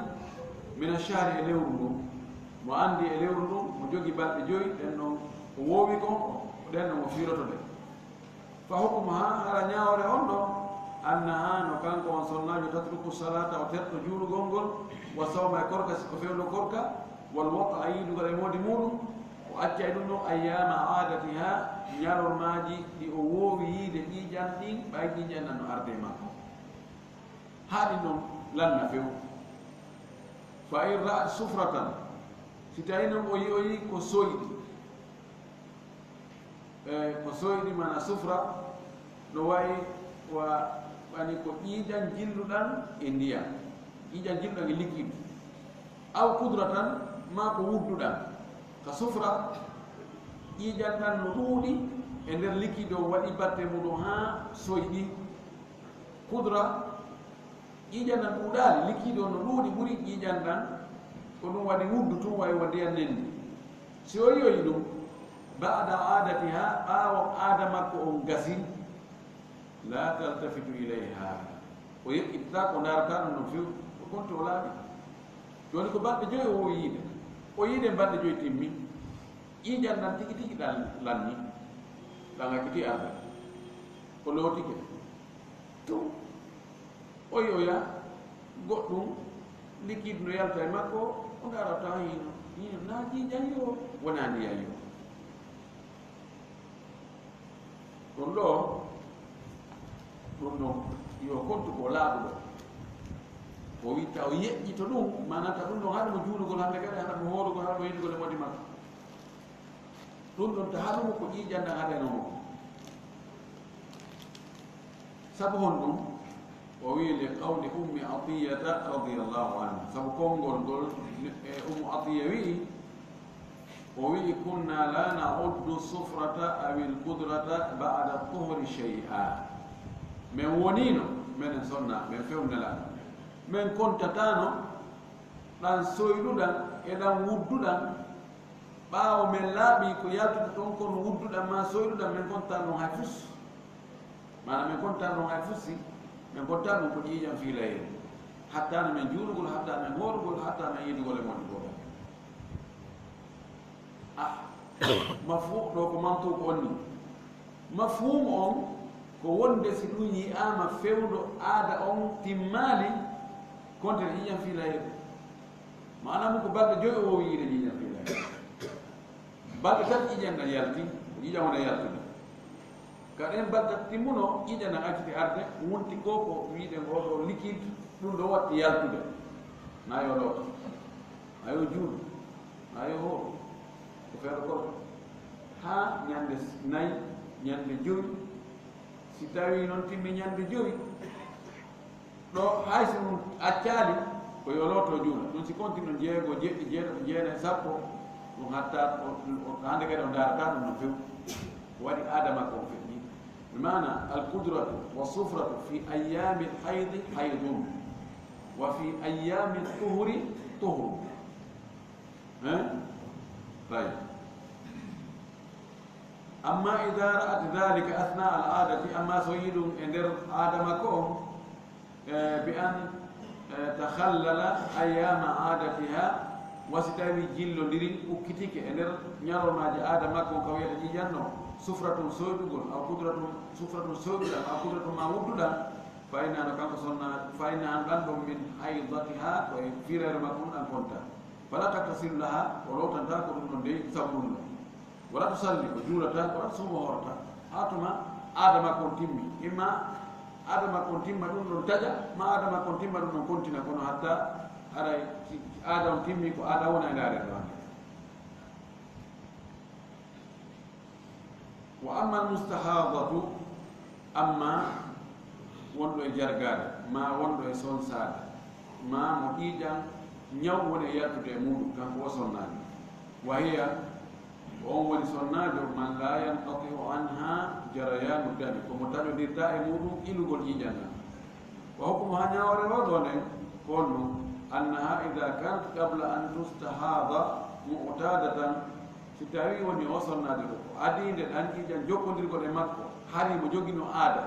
min ashahri, e lewru ndun, mo anndi e lewru ndun, mo jogi balɗe joyi, ɗen ɗon o woowi kon, ɗen ɗon o fiiloto ɗe. Fa hukmuha, hara ñaawore on ɗon, annaha, no kanko on sonnaajo, tatruku salata, o terto juulugol ngol, wa sawma, e korka, si ko fewndo korka, wal wata, yiidugol e moodi muuɗum, o acca e ɗum ɗon ayyama aadatiha, ñalormaaji ɗi o woowi yiide ƴiiƴan ɗin, ɓay ƴiiƴan ɗan no arde e makko. Haa ɗin ɗon lanna few. Fa in ra'at sufratan, si tawi non o yi'oyi ko soyɗi, e, ko soyɗi, mana sufra, no wayi wa, wani ko ƴiiƴan jilluɗan e ndiyan, ƴiiƴan jilluɗan e liquide, aw kudratan, ma ko wudduɗan. Ka sufra, ƴiiƴan ɗan no ɗuuɗi e nder liquide o, waɗi batte muɗum haa soyɗi. Kudra, ƴiiƴan ɗan ɗuuɗaali, liquide on no ɗuuɗi, ɓuri ƴiiƴan ɗan, ko ɗum waɗi wuddu tun, wayi wa ndiyan nenni. Si o yi'oyi ɗum, ba'da aadatiha, ɓaawo aada makko on gasi, la taltafitu ilayha, o yeƴƴitataa ko ndaarataa ɗum non few, o konti o laaɓi. Jooni ko balɗe joyi o woowi yiide, o yiide balɗe joyi timmi, ƴiiƴan ɗan tigi tigi ɗan lanni, ɗan acciti arde, o lootike. Tun, o yi'oya goɗɗum liquide no yalta e makko, o ndaarata hino, hino na ƴiiƴan yo, wonaa ndiyan yo. Ɗum ɗoo, ɗum ɗon, yo kontu ko laaɓuɗo. O witta, o yeƴƴito ɗum, maanaa ta ɗum ɗon haɗa mo juulugol hannde kadi, haɗa mo hoorugol, haɗa mo yiidugol e moodi makko. Ɗum ɗon ta haɗumo ko ƴiiƴan ɗan haɗaynoo mo. Sabu honɗum? O wi'i, li qawli Ummi Atiyata radiyallahu anha. Sabu konngol ngol, e, Ummu Atiya wi'i, o wi'i, kunna la na'uddu sufrata awil qudrata ba'da tuhri shay'a. Men woniino, menen sonna, men fewnelano. Men kontataano ɗan soyɗuɗan e ɗan wudduɗan, ɓaawo men laaɓi ko yaltude ɗon kon wudduɗan maa soyɗuɗan, men kontaa ɗon hay fus. Maanaa men kontaa ɗon hay fus si, men kontaa ɗon ko ƴiiƴan fiilayee. Hattaano men juulugol, hattaano men hoorugol, hattaano men yiidugol e moodi goo. Ah, mafhum ɗoo ko mantuuku on ni. Mafhumu on ko wonde si ɗum yi'aama fewndo aada on timmaali, kontere ƴiiƴan fiilayee. Maanaa mun ko balɗe joyi o woowi yiide ƴiiƴan fiilayee. Balɗe tati ƴiiƴan ɗan yalti, ƴiiƴan wona yaltude. Ka ɗen balɗe tati timmuno, ƴiiƴan ɗan acciti arde, wonti ko, ko wi'eten oo ɗoo liquide, ɗum ɗoo watti yaltude. Na yo looto, na yo juulu, na yo hooru, ko feere gorko. Haa ñande nay, ñande jowi, si tawii non timmi ñande jowi, ɗoo, hay si ɗum accaali, ko yo looto juula. Ɗum si konti non jeego, jeɗɗi, jeetati, jeenay, sappo, ɗum hatta o, o, hannde kadi o ndaarataa ɗum no few. Ko waɗi aada makko on feƴƴi. Bi maana, al qudratu wa sufratu fi ayyami al haydi haydun, wa fi ayyami tuhri tuhru. Hein? Tayyib. Amma idha ra'at dhalika athna al aadati, amma so yi'i ɗum e nder aada makko on, e, bi an, e, takhallala ayyama aadatiha, wa si tawi jillondiri, ukkitike e nder ñalormaaji aada makko on, ka wiyata ƴiiƴan no, sufratun soyɗugol, aw qudratun, sufratun soyɗuɗan, aw qudratun ma wudduɗan, fa innaha, no kanko sonna, fa innaha, ɗan ɗon min haydatiha, ko e fiireere makko on ɗan konta. Fala taghtasilu laha, o lootantaa ko ɗum ɗon dey sabu ɗum ɗon. Wala tusalli, o juulataa, wala tasuumu, o hoorataa. Haa tuma aada makko on timmi. Imma aada makko on timma ɗum ɗon taƴa, ma aada makko on timma ɗum ɗon kontina, kono hatta haray si aada on timmi, ko aada wona e ndaarede hannde. Wa amma al-mustahadatu, amma wonɗo e jargaade, ma wonɗo e sonsaade, ma mo ƴiiƴan ñaw woni e yaltude e muuɗum, kanko o sonnaani. Wa hiya, ko on woni sonnaajo, man la yanqati'u anha jarayanu dami, ko mo taƴondirtaa e muuɗum ilugol ƴiiƴan ɗan. Wa hukmuha, ñaawore o ɗoo nden, ko honno? Annaha idha kanat qabla an tustahada, Mu'tadatan, si tawii woni o sonnaajo ɗo, ko adiinde ɗan ƴiiƴan jokkondirgol e makko, hari mo jogino aada,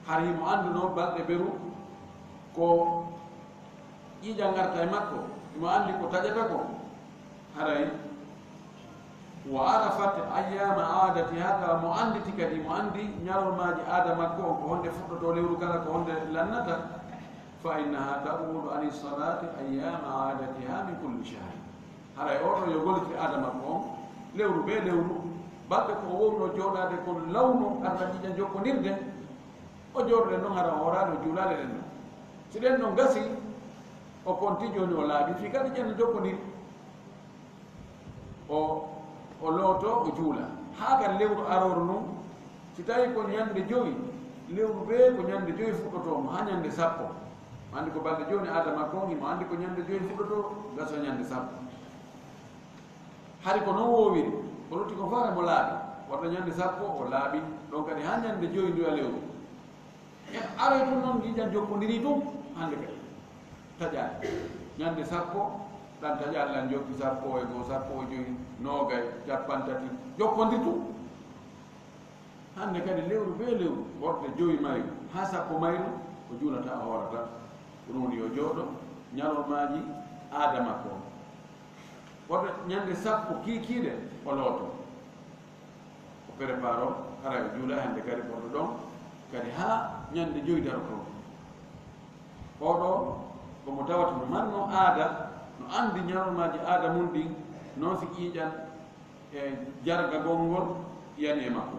hari mo annduno balɗe beru, ko ƴiiƴan arta e makko, mo anndi ko taƴata ko, haray, wa arafat ayyama aadatiha, tawa mo annditi kadi, mo anndi ñalormaaji aada makko on, ko honde fuɗɗotoo lewru kala, ko honde lannata, fa innaha taqudu ani salati ayyama aadatiha min kulli shahri. Haray oɗo yo gollitir aada makko on, lewru be lewru, balɗe ko o wowno jooɗaade kon lawno arta ƴiiƴan jokkondirde, o jooɗoɗen ɗon hara o hooraade, o juulaali ɗen ɗon. Si ɗen ɗon gasi, o konti jooni o laaɓi, fii kadi ƴiiƴan no jokkondiri. O, o looto, o juula. Haa kadi lewru arooru ndun, si tawii ko ñande jowi, lewru bee ko ñande jowi fuɗɗotoo mo, haa ñande sappo. Mo anndi ko balɗe jooni aada makko on, mo anndi ko ñande jowi fuɗɗotoo, gasoo ñande sappo. Hari ko non woowiri, o lutti ko faare mo laaɓi. Wata ñande sappo, o laaɓi. Ɗon kadi haa ñande jowi nduya lewru. En aroy tun non, ƴiiƴan jokkondirii tun hande kadi. Taƴaali. Ñande sappo, ɗan taƴaali ɗan jokki sappo e goo, sappo e jowi, noogay, cappanɗe tati, jokkondir tun. Hande kadi lewru be lewru, worɓe jowi mayru, haa sappo mayru, o juulata, o hoorata. Ko ɗun woni yo jooɗo, ñalormaaji aada makko on. Worɓe ñande sappo kiikiiɗe, o looto. O préparo, haray o juula hande kadi ɓorɗo ɗon, kadi haa ñande jowi darotoo. Oɗo, ko mo tawata no marno aada, no anndi ñalormaaji aada mun ɗin, non si ƴiiƴan e jargagol ngol yani e makko.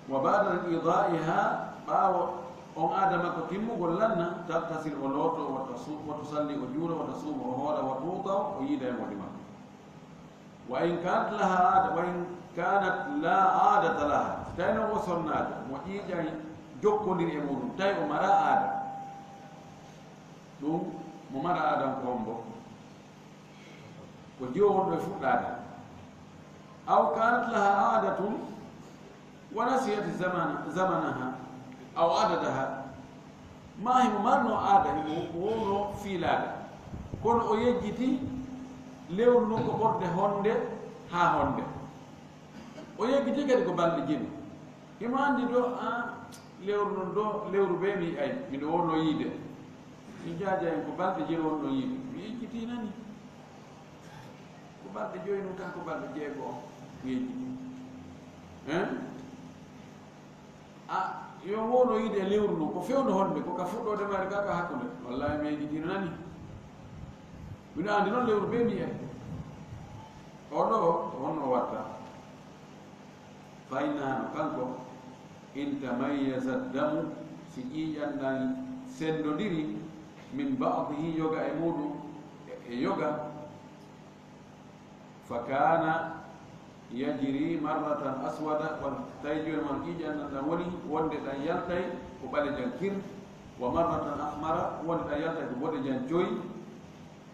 Wa ba'da inqidaa'iha, ɓaawo on aada makko timmugol lanna, taghtasil, o looto, wa tasu-, wa tusalli, o juula, wa tasuuma, o hoora, wa tu'ta, o yiida e moodi makko. Wa in kanat laha aada, wa in kanat la aadata laha. Si tawi non o sonnaajo, mo ƴiiƴan jokkondiri e muɗum, tawi o mara aada. Ɗum, mo mara aada on ko hombo? Ko jiwo wonɗo e fuɗɗaade. Aw kanat laha aadatun wa nasiyat zamana, zamanaha, aw adadaha. Maa himo marno aada, himo wowno fiilaade. Kono o yejjiti lewru ndun ko ɓorde honde haa honde. O yejjiti kadi ko balɗe jeɗɗi. Himo anndi ɗo, a, lewru ndun ɗo, lewru be mi yi'ay, miɗo wowno yiide. Mi jaaja en ko balɗe jeɗɗi wonno yiide. Mi yejjiti nani. Ko balɗe joyi nun kaa ko balɗe jeego on weeji? Hein? A, yo wowno yiide e lewru ndun, ko fewndo honde, ko ka fuɗɗoode mayre kaa ka hakkunde? Wallahi mi yejjitino nani. Miɗo anndi non lewru be mi yi'ay. O ɗo, ko honno o watta? Fa innaha, no kanko, in tamayyaza damu, si ƴiiƴan ɗan senndondiri, min ba'dihi, yoga e muɗum, e, e yoga, fa kana yajri marratan aswada, won tawi jooni man ƴiiƴan ɗan, ɗan woni wonde ɗan yaltay ko ɓalejan kir, wa marratan ahmara, wonde ɗan yaltay ko boɗejan coy,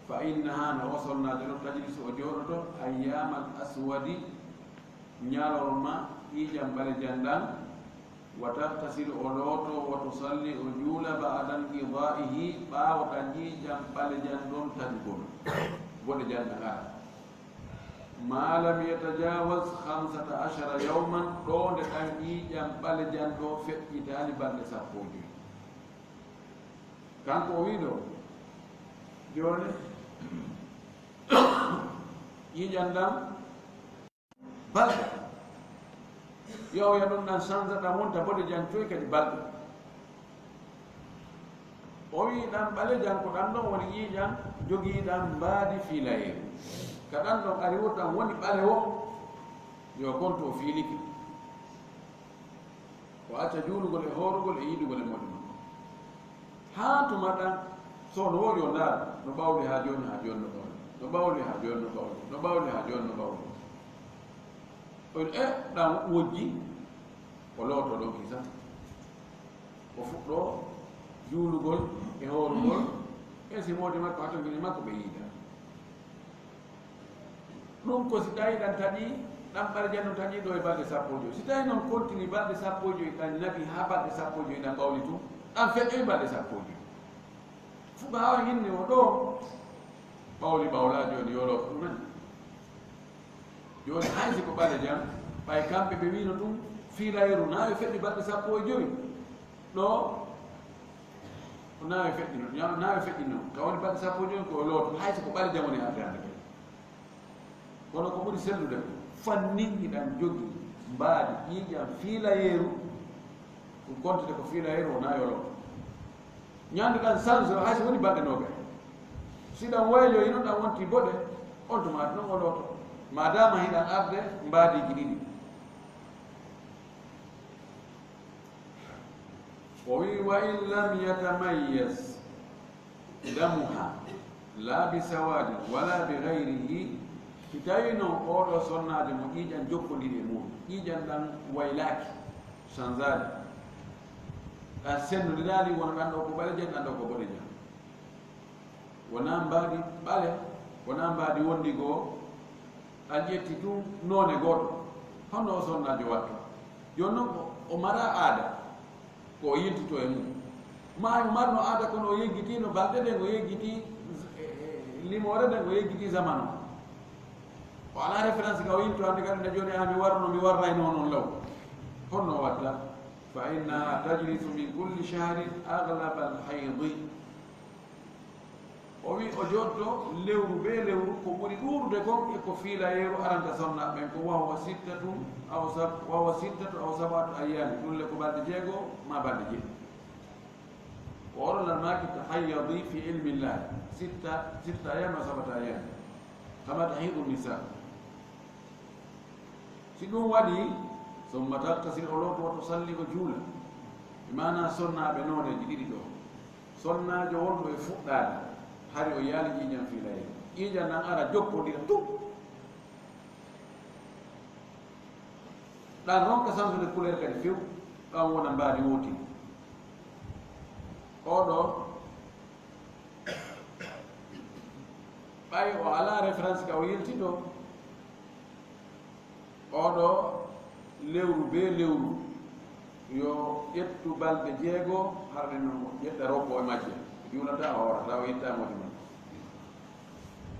fa innaha, no o sonnaajo ɗo, tajlisu, o jooɗoto, ayyamal aswadi, ñalorma ƴiiƴan ɓalejan ɗan, wa taghtasilu, o looto, wa tusalli, o juula, ba'da inqidaa'ihi, ɓaawo ɗan ƴiiƴan ɓalejan ɗon taƴugol, boɗejan ɗan ara. Ma lam yatajawaz khamsata ashara yawman, ɗo nde ɗan ƴiiƴan ɓalejan ɗo feƴƴitaali balɗe sappo e jowi. Kanko o wi'i ɗo, jooni, ƴiiƴan ɗan balɗe. Yo o wi'a ɗun ɗan sansa, ɗan wonta boɗejan coy kadi balɗe. O wi'i ɗan ɓalejan ko ɗan ɗon woni ƴiiƴan jogiiɗan mbaadi fiilayeeru. Ka ɗan ɗon ari woo ɗan woni ɓalewo, yo kontu o fiilike. O acca juulugol e hoorugol e yiidugol e moodi makko. Haa tuma ɗan, so no woori o ndaara, no ɓawli haa jooni, haa jooni no ɓawli, no ɓawli haa jooni, no ɓawli, no ɓawli haa jooni, no ɓawli. O wi'i, e, ɗan wojji, o looto ɗon kisa. O fuɗɗoo juulugol e hoorugol, e si moodi makko haa tongini makko ɓe yiida. Ɗun ko si tawi ɗan taƴi, ɗan ɓalejan ɗon taƴi ɗo e balɗe sappo e jowi. Si tawi non kontini balɗe sappo e jowi, ɗan naɓi haa balɗe sappo e jowi, ɗan ɓawli tun, ɗan feƴƴoyi balɗe sappo e jowi. Fuka hawa hinne o ɗo ɓawli ɓawla joni yolo ɗumen. Joni hay si ko ɓale jam, ɓay kamɓe ɓe wino ɗum fiilayeru nawe feɗɗi balɗe sappo e joyi. Ɗo ko nawe feɗɗino, nawe feɗɗino ka woni balɗe sappo e joyi ko looto, hay si ko ɓale jam woni arde hande kadi. Kono ko ɓuri sellude ko fannin hiɗan jogi mbaadi ƴiiƴan fiilayeeru. Ɗum kontete ko fiilayeeru o nayo looto. Ñande ɗan sanse o hay so woni balɗe nogay, si ɗan wayloyino ɗan wonti boɗe, on tumaati non o looto. Madama hiɗan arde mbaadiiji ɗiɗi. O wi wa in lam yatamayyaz damuha la bi sawadin wala bi gayrihi. Si tawi non oɗo sonnaajo mo ƴiiƴan jokkondiri e muɗum, ƴiiƴan ɗan waylaaki, sanzaali, ɗan sennodiraali, wona ɗan ɗo ko ɓalejan, ɗan ɗo ko boɗejan, wona mbaadi ɓale, wona mbaadi wondi goo, ɗan ƴetti tun noone gooto, honno o sonnaajo watto? Jooni non o, o mara aada. Ko o yiltito e mum. Ma o marno aada kono o yeggitino balɗe ɗen, o yeggiti, e, e, limoore nden, o yeggiti zamanu. O alaa référence ka o yilto hannde kadi nde jooni, a mi warno, mi warrayno non law. Honno o watta? Fa innaha tajlisu min kulli shahrin aglaba alhaydi. O wi o jotto lewru be lewru, ko ɓuri ɗuuɗude kon e ko fiilayeeru aranta sonnaaɓe ɓen ko wa huwa sittatun aw sab-, wa huwa sittatu aw sab'atu ayyamin, ɗun le ko balɗe jeego ma balɗe jeeɗiɗi. O oɗon lan maaki tahayyadi fi ilmillahi sitta, sitta ayyam aw sab'ata ayyam kama tahidu nisa. Si ɗun waɗi, summa tattasil, o looto, wa tusalli, o juula. E maana sonnaaɓe nooneeji ɗiɗi ɗo. Sonnaajo wonɗo e fuɗɗaade, hari o yaali ƴiiƴan fiilayeeru. Ƴiiƴan nan ara jokkondira tun. Ɗan ronka sansude couleur kadi few, ɗan wona mbaadi wootiri. Oɗo, ɓay o alaa référence ka o yiltito, oɗo lewru be lewru, yo ƴettu balɗe jeego, harde no ƴetta robbo e majje. O juulata, o hoorata, o itta moodi makko.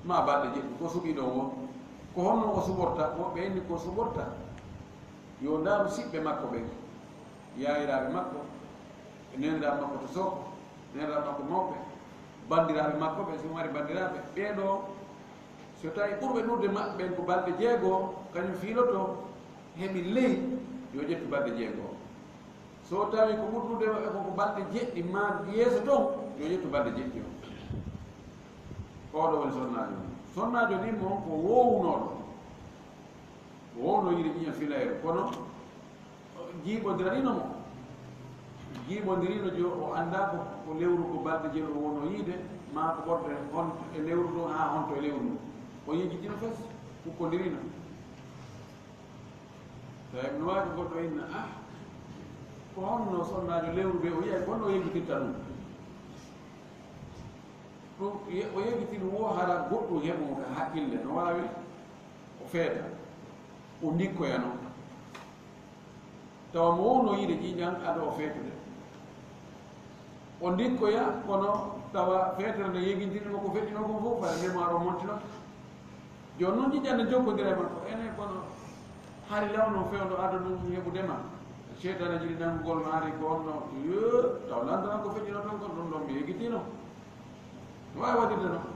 Ma balɗe jeɗɗi, ko suɓi ɗon woo? Ko honno o suɓorta? Woɓɓe inni ko suɓorta, yo ndaaru siɓɓe makko ɓen, yaayiraaɓe makko, e neeniraaɓe makko to Sooko, neeniraaɓe makko mawɓe, banndiraaɓe makko ɓen, si o mari banndiraaɓe, ɓee ɗoo, so tawi ɓurɓe ɗuuɗude maɓɓe ɓen ko balɗe jeego, kañum fiiloto, heɓi ley, yo ƴettu balɗe jeego. So tawi ko ɓuri ɗuuɗude maɓɓe kon ko balɗe jeɗɗi maa yeeso ton, yo ƴettu balɗe jeɗɗi on. Oɗo woni sonnaajo on. Sonnaajo ndin mo on ko woowunooɗo. O woowno yiide ƴiiƴan fiilayru, kono jiiɓondiraniino mo. Jiiɓondirino jo, o anndaa ko, ko lewru ko balɗe jeɗɗi o wonno yiide, maa ko ɓorde honto e lewru ndun haa honto e lewru ndun. O yejjitino fes, hukkondirino. Tawi no waawi goɗɗo inna, ah, ko honno sonnaajo lewru be o yi'ay ko honno o yejjitirta ɗum? Ɗum ye-, o yejjitini wo hara goɗɗum heɓu mo ka haqqille, no waawi o feeta, o ndikkoyano. Tawa mo wonno yiide ƴiiƴan ado o feetude. O ndikkoya, kono tawa feetere nde yejjintini mo ko feƴƴinoo kon fof, fare mémoire o montinoto. Jooni noon, ƴiiƴan ne jokkodira e makko, ene kono hari law noon fewndo ado ɗum heɓude ma. Seytaane jiɗi nanngugol ma, hari ko honno, yo, taw lanndana ko feƴƴinoo toon kon, ɗum ɗoon mi yejjitino. No waawi waɗirde noon.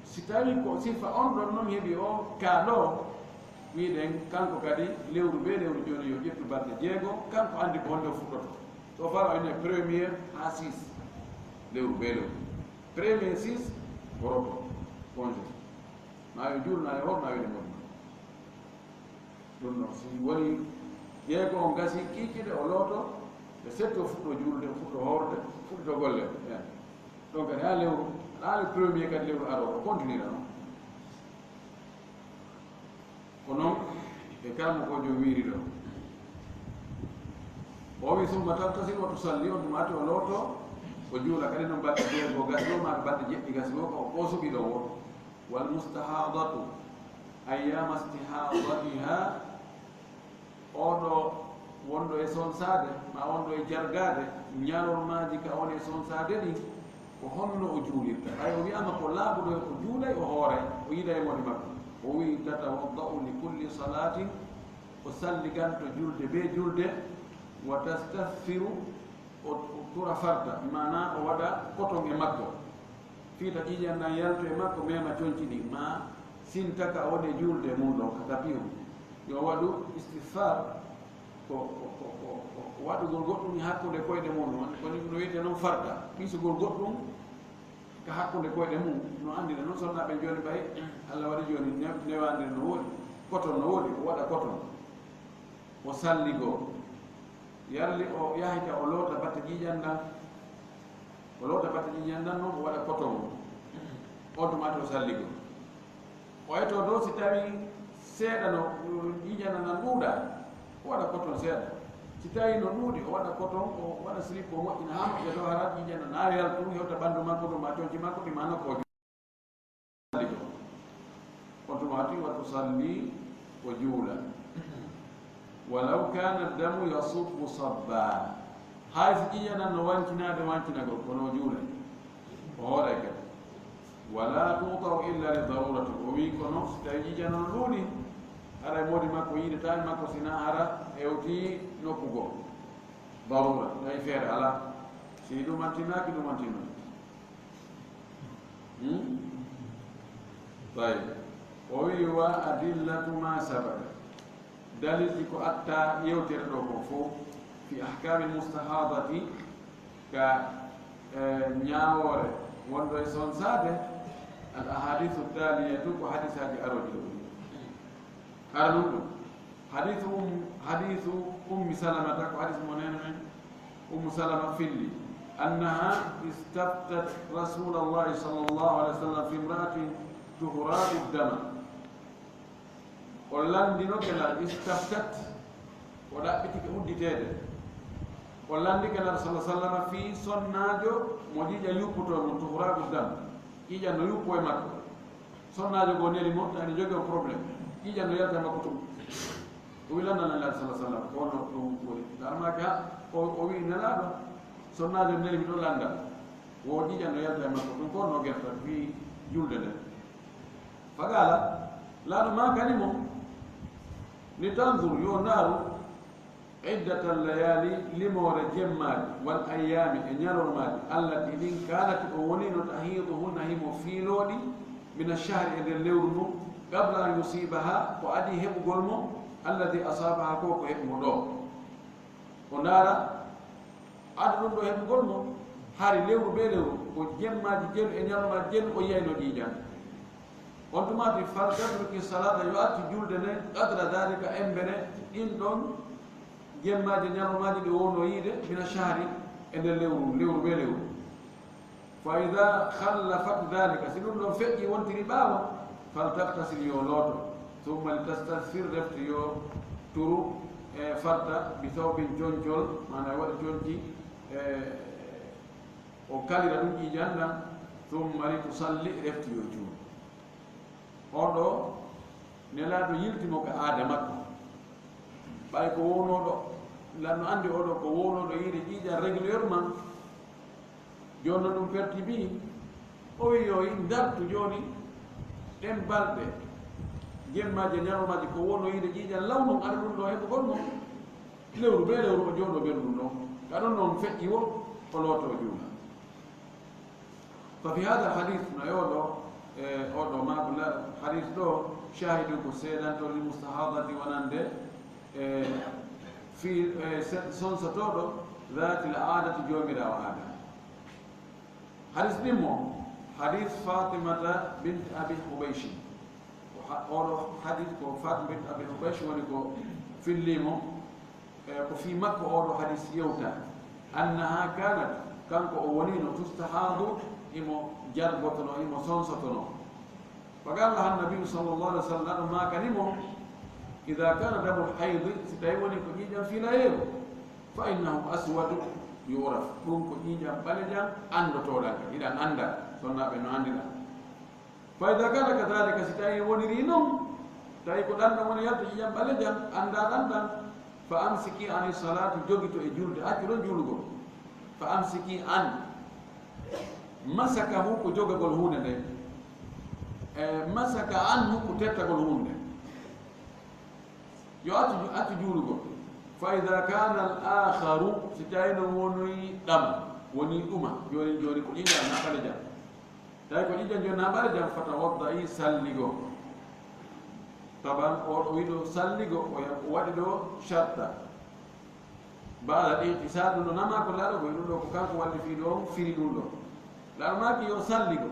Si tawii ko sifa on ɗon non heɓi o kaa ɗoo, wiɗen kanko kadi lewru be lewru jooni yo ƴettu balɗe jeego, kanko anndi ko honde o fuɗɗoto. So fara o ine premier haa six lewru be lewru. Premier six o roto congé. Ma yo juul, ma yo hoor, ma yo wiɗe mon. Ɗum ɗon, si woni jeego on gasi kiikiiɗe, o looto, ɓe setti, o fuɗɗo juulde, o fuɗɗo hoorde, fuɗɗito golle. Ɗon kadi haa lewru, haa le premier kadi lewru arooɗo, o continue noon. Ko noon e karamokoojo wiiri ɗo. O wi, "Summa tattasil wa tusalli", on tuma ati o looto, o juula kadi noon balɗe jeego gasi o, maa balɗe jeɗɗi gasi o, ko o suɓi ɗo o. Wal mustahadatu ayyama istihadatiha, oɗo Wonɗo e sonsaade, ma wonɗo e jargaade, ñalormaaji ka woni e sonsaade ɗin, ko honno o juulirta? Ɓay o wi'aama ko laaɓuɗo, o juulay, o hooray, o yiida e moodi makko. O wi'i, "Tatawadda'u li kulli salaatin", o salliganto julde bee julde, "wa tastaghfiru", o, o tura farta, maanaa o waɗa koton e makko. Fiita ƴiiƴan ɗan yaltu e makko, meema conci ɗin, maa sinta ka woni e juulde mun ɗon, ka tapi on. Yo waɗu istighfar, ko, ko, ko, ko, ko waɗugol goɗɗum e hakkunde koyɗe mun, woni ko no wi'etee non farta, ɓisugol goɗɗum ka hakkunde koyɗe mun, no anndira non sonnaaɓe jooni ɓay, Alla waɗi jooni ne-, newaande no woodi, koton no woodi, o waɗa koton. O salligoo. Yalli o yahita o loota batte ƴiiƴan ɗan. O loota batte ƴiiƴan ɗan non, o waɗa koton. On tuma to salligoo. O etoo dow si tawii seeɗa no ƴiiƴan ɗan ɗuuɗaa, o waɗa koton seeɗa. Si tawii no ɗuuɗi, o waɗa koton, o waɗa silip, o moƴƴina haa moƴƴa dow hara ƴiiƴan ɗan na yaltu, hewta ɓanndu makko ɗum, maa conci makko ɗi, maa nokkoojo. On tuma tigi wa tusalli, o juula. Walaw kana damu yasubbu sabba. Hay si ƴiiƴan ɗan no wancinaade wancinagol, kono o juulay. O hooray kadi. Wala tuqta'u illa li darurati. O wi'i kono si tawii ƴiiƴan ɗan no ɗuuɗi, haray moodi makko yiide tawi makko sina hara hewti nokku goo. Darura, tawi feere alaa. Si ɗumantinaki, ɗumantinaki. Hmm? Tawi. O wi'i, "Wa adillatu ma sabaka." Dalilji ko atta yewtere ɗoo kon fow, fi ahkamil mustahadati, ka, eh, ñaawoore wonɗo e sonsaade, al ahadithu taliyatu, ko hadisaaji arooji ɗoo. Hara ɗum ɗum. Hadithu um, hadithu Ummi Salamata, ko hadis mo neene men Ummu Salama filli. Annaha istaftat Rasulallahi sallallahu alaihi wasallam fi imra'atin tuhrabu dama. O lanndino ke Naaru, istaftat, o ɗaɓɓitike udditeede. O lanndike Naaru sallallahu alaihi wasallam fii sonnaajo mo ƴiiƴan yuppotoo mo, tuhrabu dam. Ƴiiƴan no yuppo e makko. Sonnaajo goo neli mo, tawi no jogii on problème. Ƴiiƴan no yalta e makko tun. O wi, "Lanndan Nulaaɗo sallallahu alaihi wasallam, ko honno ɗum woni?" Naaru maaki, "Ha, o, o wi, Nelaaɗo, sonnaajo neli mi ɗoo lannda. Wo ƴiiƴan no yalta e makko tun, ko honno o gerta fii julde nden?" Faqaala, Laaɗo maakani mo, "Li tanzur, yo ndaaru, iddatal layaali, limoore jemmaaji, wal ayyaami, e ñalormaaji, allati, ɗin, kaanat, o wonino, tahiiduhunna, himo fiilooɗi, mina shahri, e nder lewru ndun, qabla an yusiibaha, ko adii heɓugol mo, alladi asaabaha, ko ko heɓi mo ɗoo." O ndaara, adadu ɗum ɗoo heɓugol mo, hari lewru bee lewru, ko jemmaaji jelu e ñalormaaji jelu o yi'ayno ƴiiƴan. On tuma tigi, "Fal tatruki salata", yo accu julde nden, qadra dalika, embere ɗin ɗon jemmaaji e ñalormaaji ɗi o wonno yiide, mina shahri, e nder lewru, lewru bee lewru. Fa ida khallafat dalika, si ɗum ɗon feƴƴi, wontiri ɓaawo, fal taghtasil, yo looto, thumma li tastaghfir, refti yo turu, e farta, bi thawbin, concol, maanaa waɗi conci, e o kalira ɗum ƴiiƴan ɗan, thumma li tusalli, refti yo juulu. Oɗo Nelaaɗo yilti mo ka aada makko. Ɓay ko wownooɗo, lanno anndi oɗo ko wownooɗo yiide ƴiiƴan régulièrement. Jooni non ɗum perti bi, o wi yo in dartu jooni ɗen balɗe, jemmaaji e ñalormaaji ko wonno yiide ƴiiƴan law non, aɗa ɗum ɗoo heɓugol mo. Lewru bee lewru o jooɗo ɓeru ɗum ɗon. Ka ɗon non feƴƴi wo, o looto o juula. Fa fi hada hadith, no e oɗo, e oɗo maaku la hadith ɗoo, shahidun ko seedanto li mustahadati wonande, e fi, e se-, sonsotooɗo, dhatil aadati joomiraawo aada. Hadith ɗin mo, hadith Fatimata bint Abi Hubaysh. Ko ha-, oɗo hadith ko Fatima bint Abi Hubaysh woni ko filli mo, e ko fii makko oɗo hadis yewta, annaha kanat, kanko o wonino, tustahadu, imo jarbotono, imo sonsotono. Faqala han nabiyu sallallahu alaihi wasallam, aɗo maakani mo, ida kana damul haydi, si tawi woni ko ƴiiƴam filayeeru, fa innahu aswadu yuraf, ɗum ko ƴiiƴam ɓalejan anndotooɗan, kadi hiɗan annda, sonnaaɓe no anndira. Fa ida kana kadalika, si tawi woniri non, tawi ko ɗan ɗan woni yalta ƴiiƴam ɓalejan, annda ɗan ɗan, Fa amsiki ani salati, jogito e julde, accu ɗon juulugol. Fa amsiki an, masakahu ko jogagol huunde nde, e masaka anhu ko tettagol huunde. Yo accu, accu juulugol. Fa ida kana al akharu, si tawi no woni ɗam, woni ɗuma, joni, joni ko ƴiƴam na ɓaleejam. Tawi ko ƴiƴam joni na ɓaleejam, fatawadda i salligo. Taban o, o wiɗo salligo, o ya-, o waɗi ɗo sharta. Baala ɗi, ɗi sa ɗum ɗo nama ko laaɗo, ko ɗum ɗo ko kanko walli fii ɗo, firi ɗum ɗo. Laaɗo maaki yo salligo.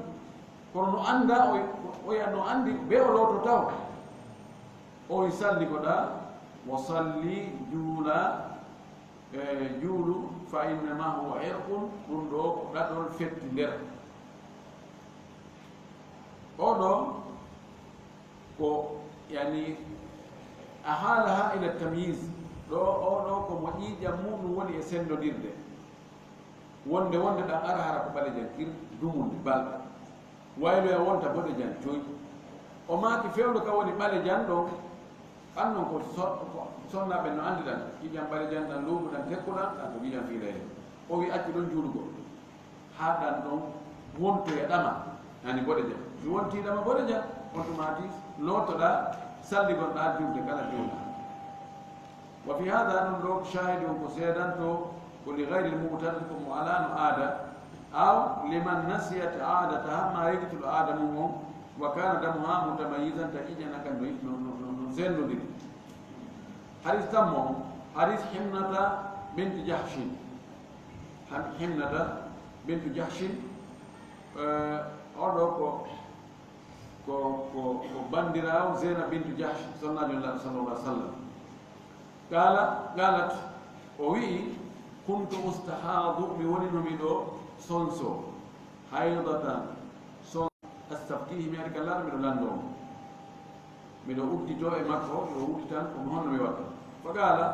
Kono no annda, o, o ya no anndi, be o looto taw. O salligo ɗa, wa salli, juula, e, juulu, fa innama huwa irqun, ɗum ɗo ko ɗaɗol fetti nder. Oɗo ko, yani, a haalaha ila tamyiz. Ɗo, oɗo ko mo ƴiiƴam muɗum woni e senndodirde. Wonde, wonde ɗan ara hara ko ɓaleejam kir, dumunde, balɗe. Wayloya wonta boɗeejam coy. O maaki fewndo ka woni ɓaleejam ɗon, an non ko so-, ko sonnaaɓe no anndiran, ƴiiƴam ɓaleejam ɗan, luuɓu ɗan, tekkuɗan, ɗan ko ƴiiƴam fiilayre. O wi accu ɗon juulugol. Haa ɗan ɗon wontoya ɗama, yani boɗeejam. Mi wonti ɗama boɗeejam, on tumaati lootoɗa, salligol ɗa juulde kala juula. Wa fi hada, ɗum ɗo shahidun ko seedanto, ko li ghayril mu'tad, ko mo alano aada, aw liman nasiyat aadataha, ma yejjituɗo aada mum on, wa kana damuha mutamayyizan, ta ƴiiƴan kan no, no, no, no, no senndodiri. Hadis tammo on, hadis Himnata binti Jahshin. Han-, Himnata bintu Jahshin, eh, oɗo ko Ko, ko, ko banndiraawo Zeynab bintu Jahsh, sonnaajo Nulaaɗo sallallahu alaihi wasallam. Qaala, qaalat, o wi'i, kuntu ustahaadu, mi woni no miɗo sonso, haydatan, son-, astaftihi, mi ari ka Nulaaɗo miɗo lanndoo mo. Miɗo udditoo e makko, miɗo udditan, ko honno mi watta. Fa qaala,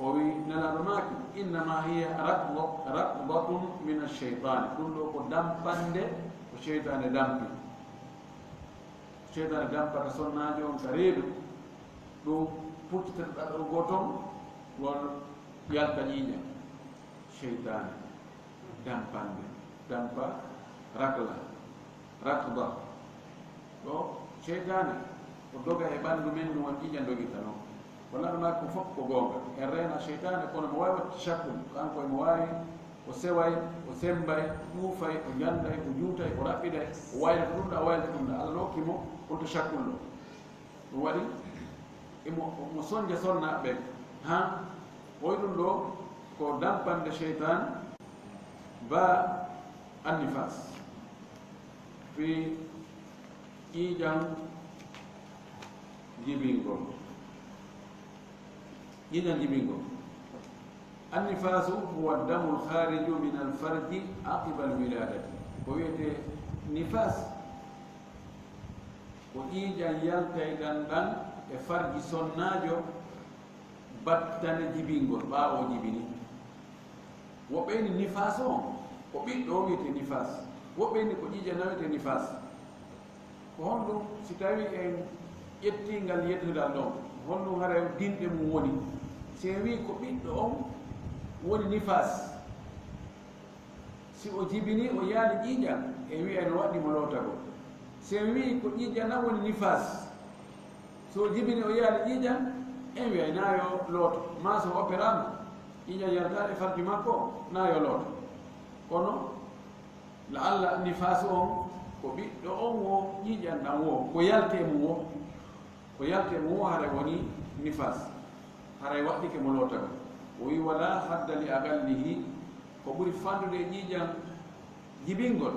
o wi'i, Nulaaɗo maaki, innama hiya raqda-, raqdatun min ash-shaytaani. Ɗum ɗo ko dampande, ko seytaane dampi. Seytaane dampata sonnaajo on ka reedu, ɗum puccitata ɗaɗol gooto on, won yalta ƴiiƴam. Seytaane dampande, dampa rakla, rakba. Ɗo seytaane o doga e ɓanndu men, ɗum won ƴiiƴam dogirta non. Ko Nulaaɗo maaki ko fof ko goonga. En reena seytaane, kono mo waawi waɗde shakkun, kanko emo waawi, o seway, o semmbay, o ƴuufay, o ñannday, o juutay, o raɓɓiday, o waylata ɗum ɗo, o waylata ɗum ɗo. Allah no hokki mo on to shakkun ɗo. Ɗum waɗi emo, mo sonja sonnaaɓe ɓen. Ha, o wi'i ɗum ɗo ko dampande seytaane, ba annifas. Fii ƴiiƴam jibingol. Ƴiiƴam jibingol. Annifaasu huwa damul khaariju minal farji aqibal wilaadati. Ko wi'etee nifaas, ko ƴiiƴam yaltayɗam ɗam e farji sonnaajo battane jibingol, ɓaawo o jibini. Woɓɓe inni nifaas on, ko ɓiɗɗo on wi'etee nifaas. Woɓɓe inni ko ƴiiƴam ɗam wi'etee nifaas. Ko honɗum, si tawii en ƴettii ngal yeddugal ɗon, honɗum haray dinɗe mum woni? Si en wi'ii ko ɓiɗɗo on woni nifaas, si o jibinii, o yi'aali ƴiiƴam, en wi'ay no waɗɗii mo lootagol. Si en wi'ii ko ƴiiƴam ɗam woni nifaas, si o jibinii, o yi'aali ƴiiƴam, en wi'ay na yo looto. Maa si o operaama, ƴiiƴam yaltaali e farji makko, na yo looto. Kono La'alla nifaasu on ko ɓiɗɗo on wo, ƴiiƴam ɗam wo, ko yalti e mum wo, ko yalti e mum wo haray woni nifaas, haray waɗɗike mo lootagol. O wi'i, "Wala hadda li aqallihi," ko ɓuri fanɗude e ƴiiƴam jibingol,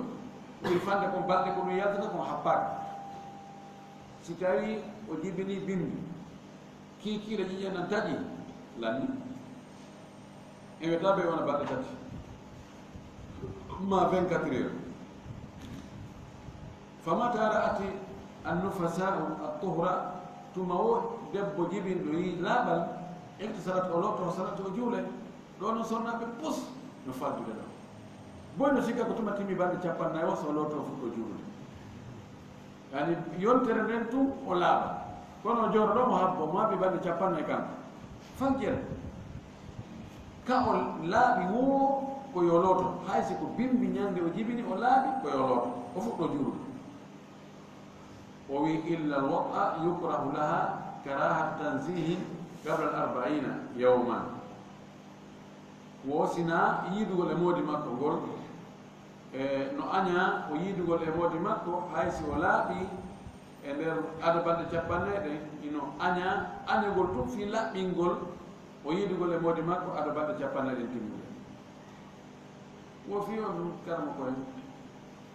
ko ɓuri fanɗude kon balɗe ko ɗum yaltata kon happaaka. Si tawii o jibinii bimbi, kiikiiɗe ƴiiƴam ɗam taƴi, lanni. En wiyata ɓe wona balɗe tati, ma vingt-quatre heures. Fa mata ra'ati an-nufasa'u at-tuhra, tuma wo debbo jibinɗo yi laaɓal, iktasalat, o looto, o salati, o juule. Ɗo non sonnaaɓe pus no faddude ɗo. Boy no sikka ko tuma timmi balɗe cappannayi o, so o looto fuɗɗo juulude. Yani yontere nden tun o laaɓa. Kono jooɗo ɗo mo habbo, mo haɓɓi balɗe cappannayi kanko. Faljel, ka o laaɓi woo ko yo looto, hay si ko bimbi ñande o jibini, o laaɓi ko yo looto, o fuɗɗo juulude. O wi, "Illa al-wat'a yukrahu laha karahata tanzihin qabla al-arba'ina yawman." Wo sinaa yiidugol e moodi makko ngol, e no añaa o yiidugol e moodi makko, hay si o laaɓi e nder ado balɗe cappannayi ɗen, ino añaa añagol tun fii laɓɓingol o yiidugol e moodi makko ado balɗe cappannayi ɗen timmude. Wo fii on ɗum karmo koyen.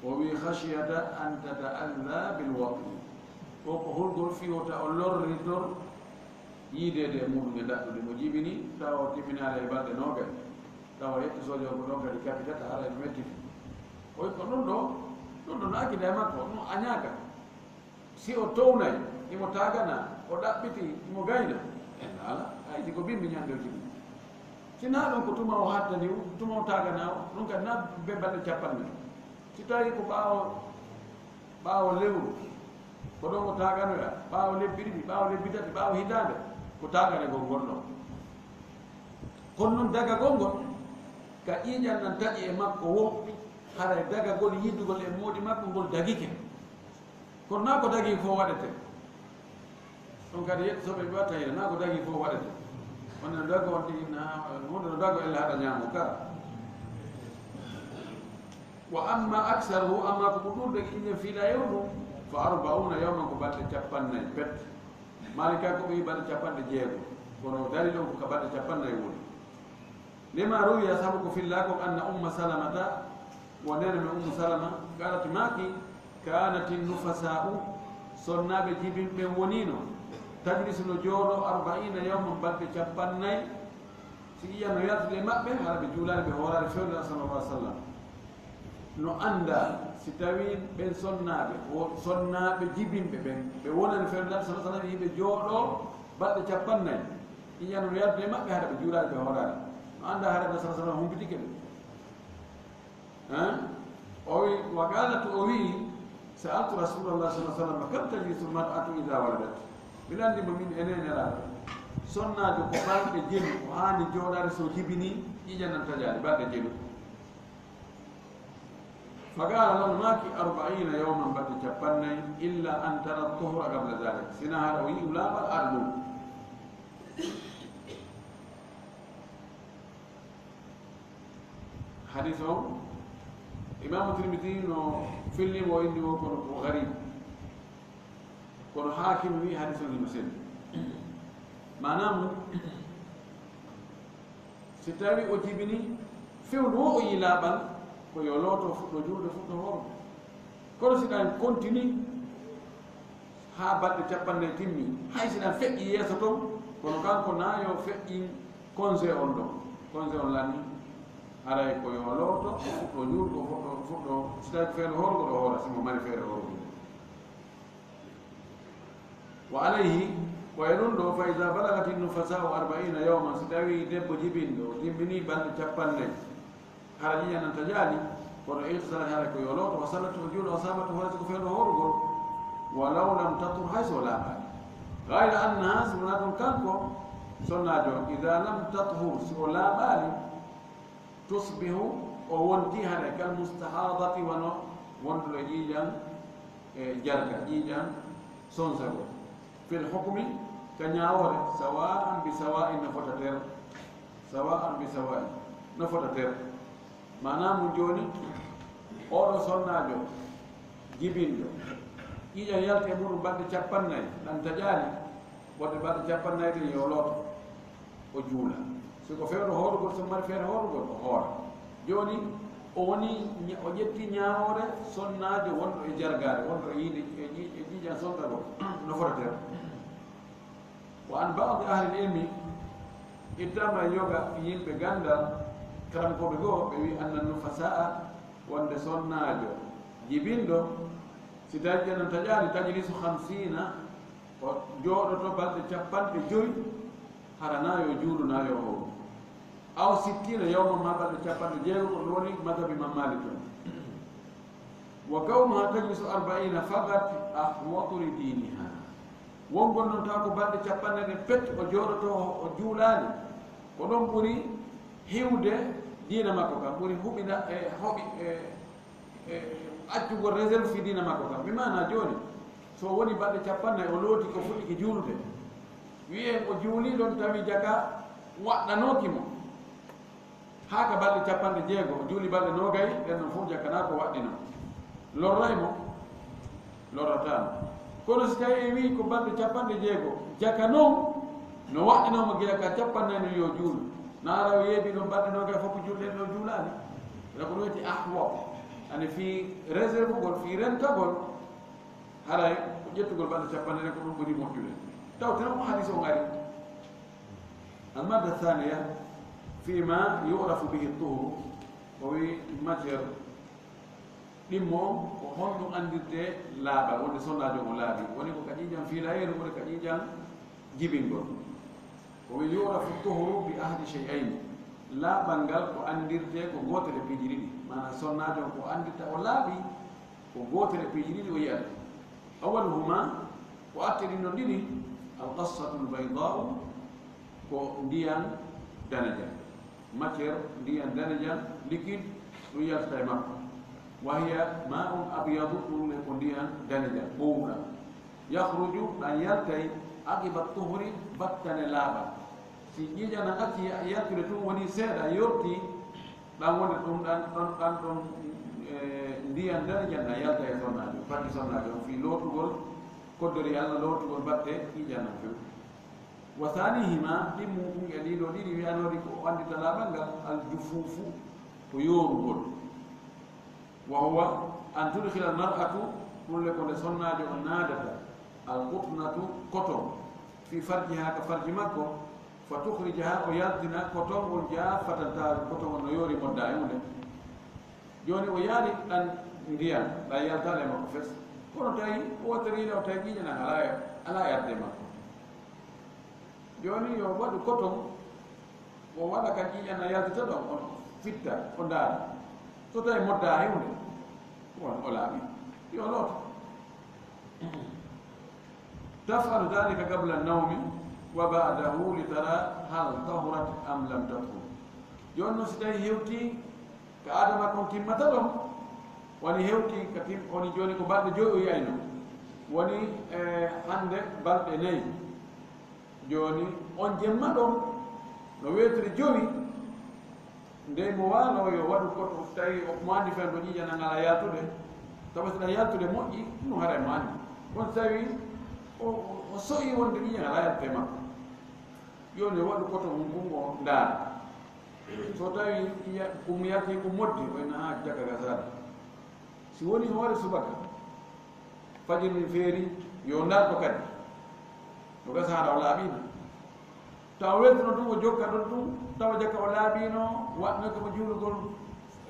O wi, "Khashiyata an tata'adha bil wat'i." Ko ko hulgol fii wota o lorritor yiideede e muɗum e daɗɗude mo jibini, tawa o timminaali e balɗe noogay, tawa yetto soojo on ko ɗon kadi kapitata, haray no mettiti. O wi ko ɗum ɗo, ɗum ɗo no akida e makko, ɗum añaaka. Si o townay, imo taagana, o ɗaɓɓiti, imo gayna, en ala, hay si ko bimbi ñande o jibini. Si naa ɗum ko tuma o hattani, tuma o taagana o, ɗum kadi naa be balɗe cappanɗe. Si tawi ko ɓaawo, ɓaawo lewru, ko ɗon o taaganoya, ɓaawo lebbi ɗiɗi, ɓaawo lebbi tati, ɓaawo hitaande, ko taaganegol ngol ɗon. Kono noon dagagol ngol, ka ƴiiƴan nan taƴi e makko wo, haray dagagol yiidugol e moodi makko ngol dagike. Kono naa ko dagii fof waɗete. Ɗum kadi yetto soɓe mbiya tawi naa ko dagii fof waɗete. Wonde no dago on ɗi na, hunde no dago ella haɗa ñaamo ka. Wa amma aksaruhu, amma ko ɓurɗude e ƴiiƴan fiilayru ɗum, fa arba'una yawman, ko balɗe cappannayi pet. Malika ko ɓe balɗe capanɗe jeego. Kono dalil on ko ka balɗe cappannayi woni. Lima ruwiya, sabu ko fillaa ko, anna Umma Salamata, wo neene men Ummu Salama, qalat, maaki, kanati nufasa'u, sonnaaɓe jibinɓe ɓen woniino, tajlisu, no jooɗoo, arba'ina yawman, balɗe cappannayi, si ƴiiƴan no yaltude e maɓɓe, hara ɓe juulaali, ɓe hooraali fewndo Nulaaɗo, sallallahu alaihi wasallam. No anndaa si tawii ɓen sonnaaɓe, wo sonnaaɓe jibinɓe ɓen, ɓe wonani fewndo Nulaaɗo, sallallahu alaihi wasallam, hiɓe jooɗoo balɗe cappannayi, ƴiiƴan no yaltude e maɓɓe, hara ɓe juulaali, ɓe hooraali. No anndaa hara Nulaaɗo, sallallahu alaihi wasallam, humpitike ɓe. Hein? O wi, wa qalat, o wi, sa'altu Rasulallah, sallallahu alaihi wasallam, kam tajlisul mar'atu idha waladat? Mi lanndii mo, min e Nelaaɗo, sonnaajo ko balɗe jelu o haani jooɗaade so jibinii, ƴiiƴan nan taƴaali, balɗe jelu? Fa qaala, law, maaki, arba'ina yawman, balɗe cappannayi, illa an tara tuhra qabla dhalik, sinaa hara o yi'u laaɓal aɗa ɗum. Hadis o, Imaamu Tirmidi no fillii mo, o inni wo kono ko gharib. Kono Haakim wi hadis on hino selli. Maanaa mun, si tawi o jibini, fewndo wo o yii laaɓal, ko yo looto, fuɗɗo juulde, fuɗɗo hooro. Kono si ɗan kontini haa balɗe cappannayi timmi, hay si ɗan feƴƴi yeeso ton, kono kanko naa yo feƴƴin konse on ɗon. Konse on lanni, haray ko yo looto, o fuɗɗo juulde, o fuɗɗo, fuɗɗo, si tawi ko feere hoorgo, o hoora, si mo mari feere hoorgo. Wa alayhi, ko e ɗum ɗo, fa iza balagati nufasa'u arba'ina yawman, si tawi debbo jibinɗo, o timmini balɗe cappannayi, hara ƴiiƴan nan taƴaali, kono ightasalat, hara ko yo looto, wa sallat, o juula, wa samat, o hoora, si ko fewndo hoorugol, walaw lam tathur, hay so o laaɓaali. Ghayra annaha, si wonaa ɗum kanko, sonnaajo, iza lam tathur, si o laaɓaali, tusbihu, o wonti hare kal mustahadati, wano wonduɗo ƴiiƴan e jarga, ƴiiƴan sonsagol. Fil hukmi, ka ñaawoore, sawa'an bi sawa'in, no fota ter. Sawa'an bi sawa'in, no fota ter. Maanaa mun jooni, oɗo sonnaajo jibinɗo, ƴiiƴan yalti e muɗum balɗe cappannayi, ɗan taƴaali, ɓorde balɗe cappannayi ɗin yo looto. O juula. Si ko fewndo hoorugol, si mari feere hoorugol, o hoora. Jooni, o woni ña-, o ƴetti ñaawoore sonnaajo wonɗo e jargaare, wonɗo e yiide, e ƴi-, e ƴiiƴan sonsagol, no fota ter. Wa an ba'di ahli ilmi, ittama e yoga yimɓe ganndal, karankooɓe goo, ɓe wi anna nufasa'a, wonde sonnaajo jibinɗo, si tawi ƴiiƴan nan taƴaali, tajlisu khamsina, o jooɗoto balɗe cappanɗe joy, hara naa yo juulu, naa yo hooru. Aw sittina yawman, maa balɗe cappanɗe jeego, ko ɗum woni madhab Imam Malik on. Wa kawnuha tajlisu arba'ina faqat ahwatu li diniha. Wongol noon taw ko balɗe capanɗe ɗe pet o jooɗoto o juulaali, ko ɗon ɓuri hiwde diina makko kan, ɓuri huɓina e hoɓi e, e accugol réserve fii diina makko kan. Mi maana jooni, so woni balɗe capanɗe o looti ko fuɗɗiki juulude, wiyen o juuli ɗon tawi jaka waɗɗanooki mo. Haa ka balɗe capanɗe jeego, o juuli balɗe noogay, ɗen ɗon fof jakkanaa ko waɗɗinoo. Lorray mo? Lorrataa mo. Kono si tawii en wii ko balɗe capanɗe jeego, jaka noon no waɗɗinoo mo gila ka capanɗe nayi no yo juulu. Na ara o yeebii ɗon balɗe noogay fof ko juulɗe ɗe o juulaali. Wala ko ɗum wiyetee ahwat. Ani fii réserve gol, fii rentagol, haray ko ƴettugol balɗe capanɗe nayi ko ɗum ɓuri moƴƴude. Tawte noon ko hadiis on ari. Almadda thaniya fima yu'rafu bihi tuhru, o wi matière ɗimmo on ko honɗum anndirtee laaɓal, wonde sonnaajo on laaɓi, woni ko ka ƴiiƴan fiilayeeru, woni ka ƴiiƴan jibingol. O wi yu'rafu tuhru bi ahadi shay'ayni, laaɓal ngal ko anndirtee ko gootel e piiji ɗiɗi, maanaa sonnaajo on ko anndirta o laaɓi ko gootel e piiji ɗiɗi o yi'ata. Awaluhuma, ko atte ɗin ɗon ɗiɗi, al qassatul bayda'u, ko ndiyan danejan, matière ndiyan danejan, liquide, ɗum yaltata e makko. Wa hiya ma'un abyadu, ɗum ne ko ndiyan danejan ɓowɗan, yakhruju, ɗan yaltay, aqiba tuhri, battane laaɓal. Si ƴiiƴan an acci ya- yaltude tun woni seeɗa yorti, ɗan woni ɗum ɗan ɗon ɗan ɗon e, ndiyan danejan ɗan yalta e sonnaajo, faddi sonnaajo on fii lootugol, koddori Alla lootugol batte ƴiiƴan an few. Wa thanihima, ɗimmun kun e ɗii ɗoo ɗiɗi wi'anooɗi ko anndita laaɓal ngal, al jufuufu, ko yoorugol. Wa huwa an tudkhila al mar'atu, ɗum le ko nde sonnaajo on naadata, al qutnatu, koton, fi farjiha, ka farji makko, fa tukhrijaha, o yaltina koton on jaafatan, tawi koton on no yoori modda e hunde. Jooni o yaari ɗan ndiyan, ɗan yaltaali e makko fes. Kono tawi o wattoriino, o tawi ƴiiƴan an alaa e, alaa e arde e makko. Jooni yo waɗu koton, o waɗa ka ƴiiƴan an yaltata ɗon, on fitta, o ndaara. So tawi moddaa e hunde, on o laaɓi. Yo looto. Taf'alu dhalika qabla an-nawmi wa ba'dahu li tara hal tahurat am lam tathur. Jooni non si tawi hewti ka aada makko on timmata ɗon, woni hewti ka tim-, woni jooni ko balɗe jowi o yi'ayno. Woni, eh, hannde balɗe nayi. Jooni on jemma ɗon no weetiri jowi, ndey mo waalo yo waɗu koton, tawi o mo anndi fen ɗo ƴiiƴan an alaa yaltude, tawa si ɗan yaltude moƴƴi, ɗum haray mo anndi. Kono si tawi o, o, o so'i wonde ƴiiƴan alaa yaltude e makko, jooni yo waɗu koton mum o ndaara. So tawi ya-, ɗum yalti ko moddi, o ina haa jaka gasaade. Si woni hoore subaka, fajiri min feeri, yo ndaar ko kadi. No gasa hara o laaɓiino. Tawa weltuno ɗum, o jokka ɗon ɗum, tawa jaka o laaɓiino, waɗnoke mo juulugol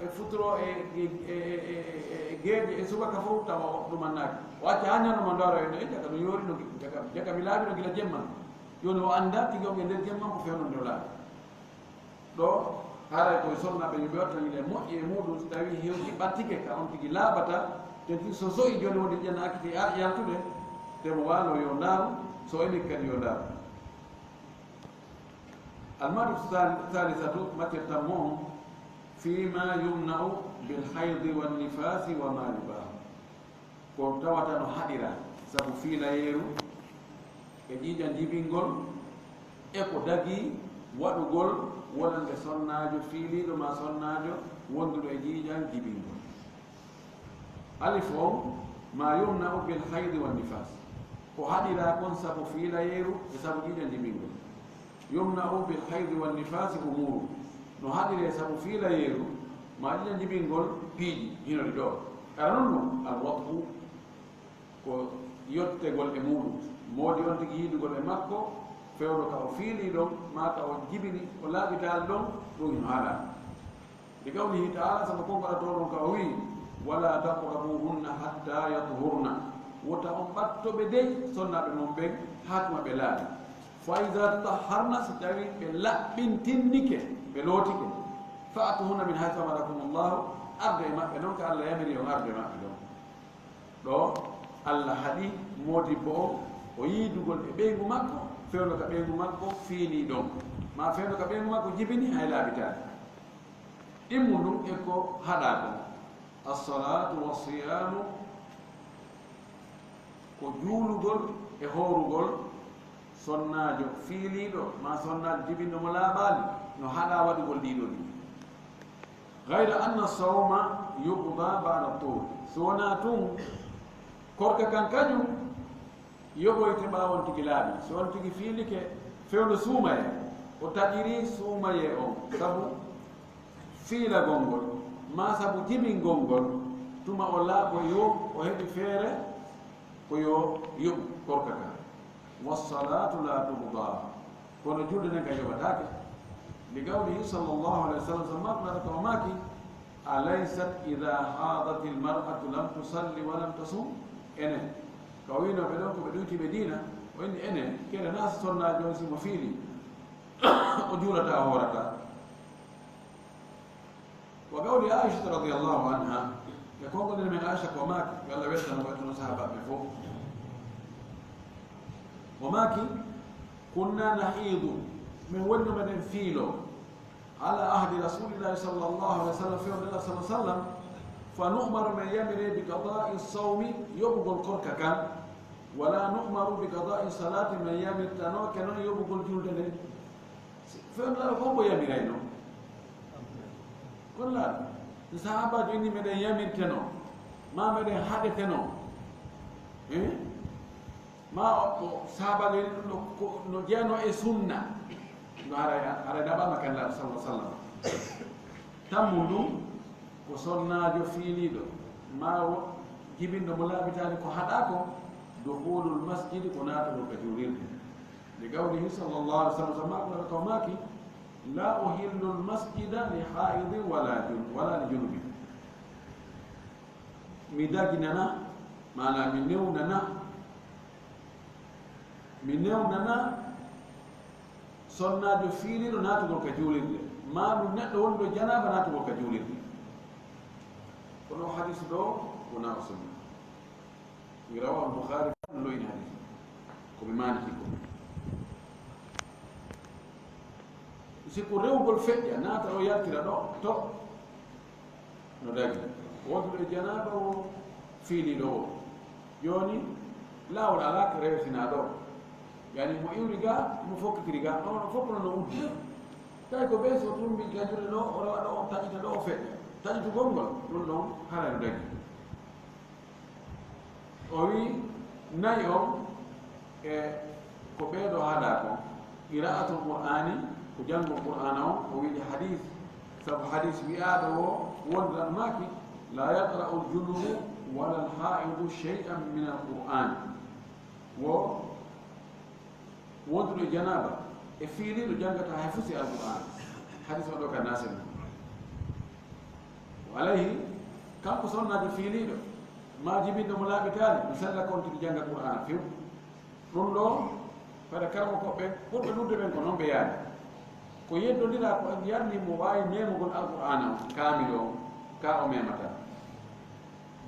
e futuro e, e, e, e, e, e geeƴe e subaka fof, tawa o ɗumannaaki. O acca haa ñannde mo ndaaro en, e jaka no yoori, no jaka, jaka mi laaɓiino gila jemma. Jooni o anndaa tigi on e nder jemma ko feewno nde o laaɓi. Ɗo, haray koye sonnaaɓe yo ɓe wattani le moƴƴi e muuɗum, si tawii hewti ɓattike ka on tigi laaɓata, te tigi so so'i jooni wonde ƴiiƴan an acciti a yaltude, te mo waalo yo ndaaru, so emi kadi yo ndaaru. Almadu thalithatu, matière tammo on, fima yumna'u bil haydi wan nifasi wa ma yubahu. Ko tawata no haɗiraa sabu fiilayeeru e ƴiiƴan jibingol, e ko dagii waɗugol wonande sonnaajo fiiliiɗo maa sonnaajo wonduɗo e ƴiiƴan jibingol. Alif on, ma yumna'u bil haydi wan nifas. Ko haɗiraa kon sabu fiilayeeru e sabu ƴiiƴan jibingol. Yumna'u bil haydi wan nifasi umuru. No haɗiree sabu fiilayeeru, maa ƴiiƴan jibingol piiji, hino ɗi ɗoo. Ara non non, al wat'u, ko yottegol e muuɗum. Moodi on tigi yiidugol e makko, fewndo ka o fiilii ɗon, maa ka o jibini, o laaɓitaali ɗon, ɗum hino haɗaa. Li qawlihi ta'ala, sabu konngol Alla on ka o wi'i, wala taqrabuhunna hatta yatuhurna. Wota on ɓatto ɓe dey, sonnaaɓe mon ɓen, haa tuma ɓe laaɓi. Fa iza taharna, si tawii ɓe laɓɓintinnike, ɓe lootike, fa'tuhunna min haythu amarakumullahu, arde e maɓɓe non ka Alla yamiri on arde e maɓɓe ɗon. Ɗo Alla haɗi moodibbo on O yiidugol e ɓeyngu makko, fewndo ka ɓeyngu makko fiilii ɗon, maa fewndo ka ɓeyngu makko jibini hay laaɓitaani. Ɗimmu ndun e ko haɗaa kon. As-salaatu wa siyaamu, ko juulugol e hoorugol sonnaajo fiiliiɗo, maa sonnaajo jibinɗo mo laaɓaali, no haɗaa waɗugol ɗii ɗoo ɗiɗi. Gayra anna sawma yuqda ba'da tuhur. Si wonaa tun, korka kan kañun yoɓoyte ɓaawo on tigi laaɓi. Si on tigi fiilike fewndo suumayee, o taƴirii suumayee on sabu fiilagol ngol, maa sabu jibingol ngol, tuma o laaɓoyi woo, o heɓi feere ko yo yoɓu korka kan. Wassalaatu laa tuqdaa. Kono julde nden kan yoɓataake. Li qawlihi sallallahu alayhi wa sallam, sabu maaku Nulaaɗo kan o maaki, alaysat idaa haadatil mar'atu lam tusalli wa lam tasum? Enen, ka o wiinoo ɓe ɗon ko ɓe ɗuytiiɓe diina, o inni enen, kere naa si sonnaajo on si mo fiilii, o juulataa, o hoorataa? Wa qawli Aishata radiyallahu anha, e konngol men Aisha ko maaki, yo Allah weltano mo, weltano sahaabaaɓe ɓen fow. O maaki, kunna nahiidu, min wonno meɗen fiiloo, ala ahdi rasulillahi sallallahu alayhi wa sallam, fewndo Nulaaɗo sallallahu alayhi wa sallam, fa nu'maru, men yamiree, bi qadaa'i sawmi, yoɓugol korka kan, wala nu'maru bi qadaa'i salaati, men yamirtanooke non yoɓugol julde nden. Fewndo Nulaaɗo ko hombo yamirayno? Kono laaɗo, si sahaabaajo inni meɗen yamirteno, maa meɗen haɗeteno, eh? Maa o, o sahaabaajo inni ɗum no, ko, no jeyanoo e sunna, no haray, haray naɓaama kan Nulaaɗo sallallahu alaihi wasallam. Tammu ndun ko sonnaajo fiiliiɗo, maa wo jibinɗo mo laaɓitaani ko haɗaa kon, dukhulul masjidi, ko naatugol ka juulirde. Li qawlihi sallallahu alaihi wasallam, sabu maaku Nulaaɗo kan o maaki, laa uhillul masjida li haa'idin wala jun-, wala li junubin. Mi daginana, maanaa mi newnana, mi newnana sonnaajo fiiliiɗo naatugol ka juulirde, maa ɗum neɗɗo wonɗo janaaba naatugol ka juulirde. Kono hadiis ɗoo wonaa o sunna. Wi rawaahu Bukhari, lo'ini hadiis. Ko mi maanditi ko. Si ko rewugol feƴƴa, naata ɗoo yaltira ɗoo, to no dagi. Wonduɗo e janaaba o fiiliiɗo o. Jooni, laawol alaa ko rewetinaa ɗoo. Yani mo iwri gaa, mo fokkitiri gaa, ɗoo ɗoo fof no, no uddi. Tawi ko ɓee so tumbi gajjude ɗoo, o rewa ɗoo, o taƴita ɗoo, o feƴƴa. Taƴitugol ngol, ɗum ɗon haray no dagi. O wi, nayi on, e ko ɓee ɗoo haɗaa kon, qira'atul Qur'aani, ko janngol Qur'aana on, o wi'i hadiis, sabu hadiis wi'aaɗo o wondiran maaki, laa yaqra'ul junubu walal haa'idu shay'an minal Qur'aan. Wo wonduɗo e janaaba e fiiliiɗo janngataa hay fuu si Alqur'aana. Hadiis on ɗoo ka naasel mum. Wa alayhi, kanko sonnaajo fiiliiɗo, maa jibinɗo mo laaɓitaali, no sella kon tigi jannga Qur'aana few. Ɗum ɗoo, fayda karamokooɓe ɓen, ɓurɓe ɗuuɗude ɓen ko non ɓe yaari. Ko yeddondiraa ko en yarni mo waawi memugol Alqur'aana on, kaamil on, ka o memataa.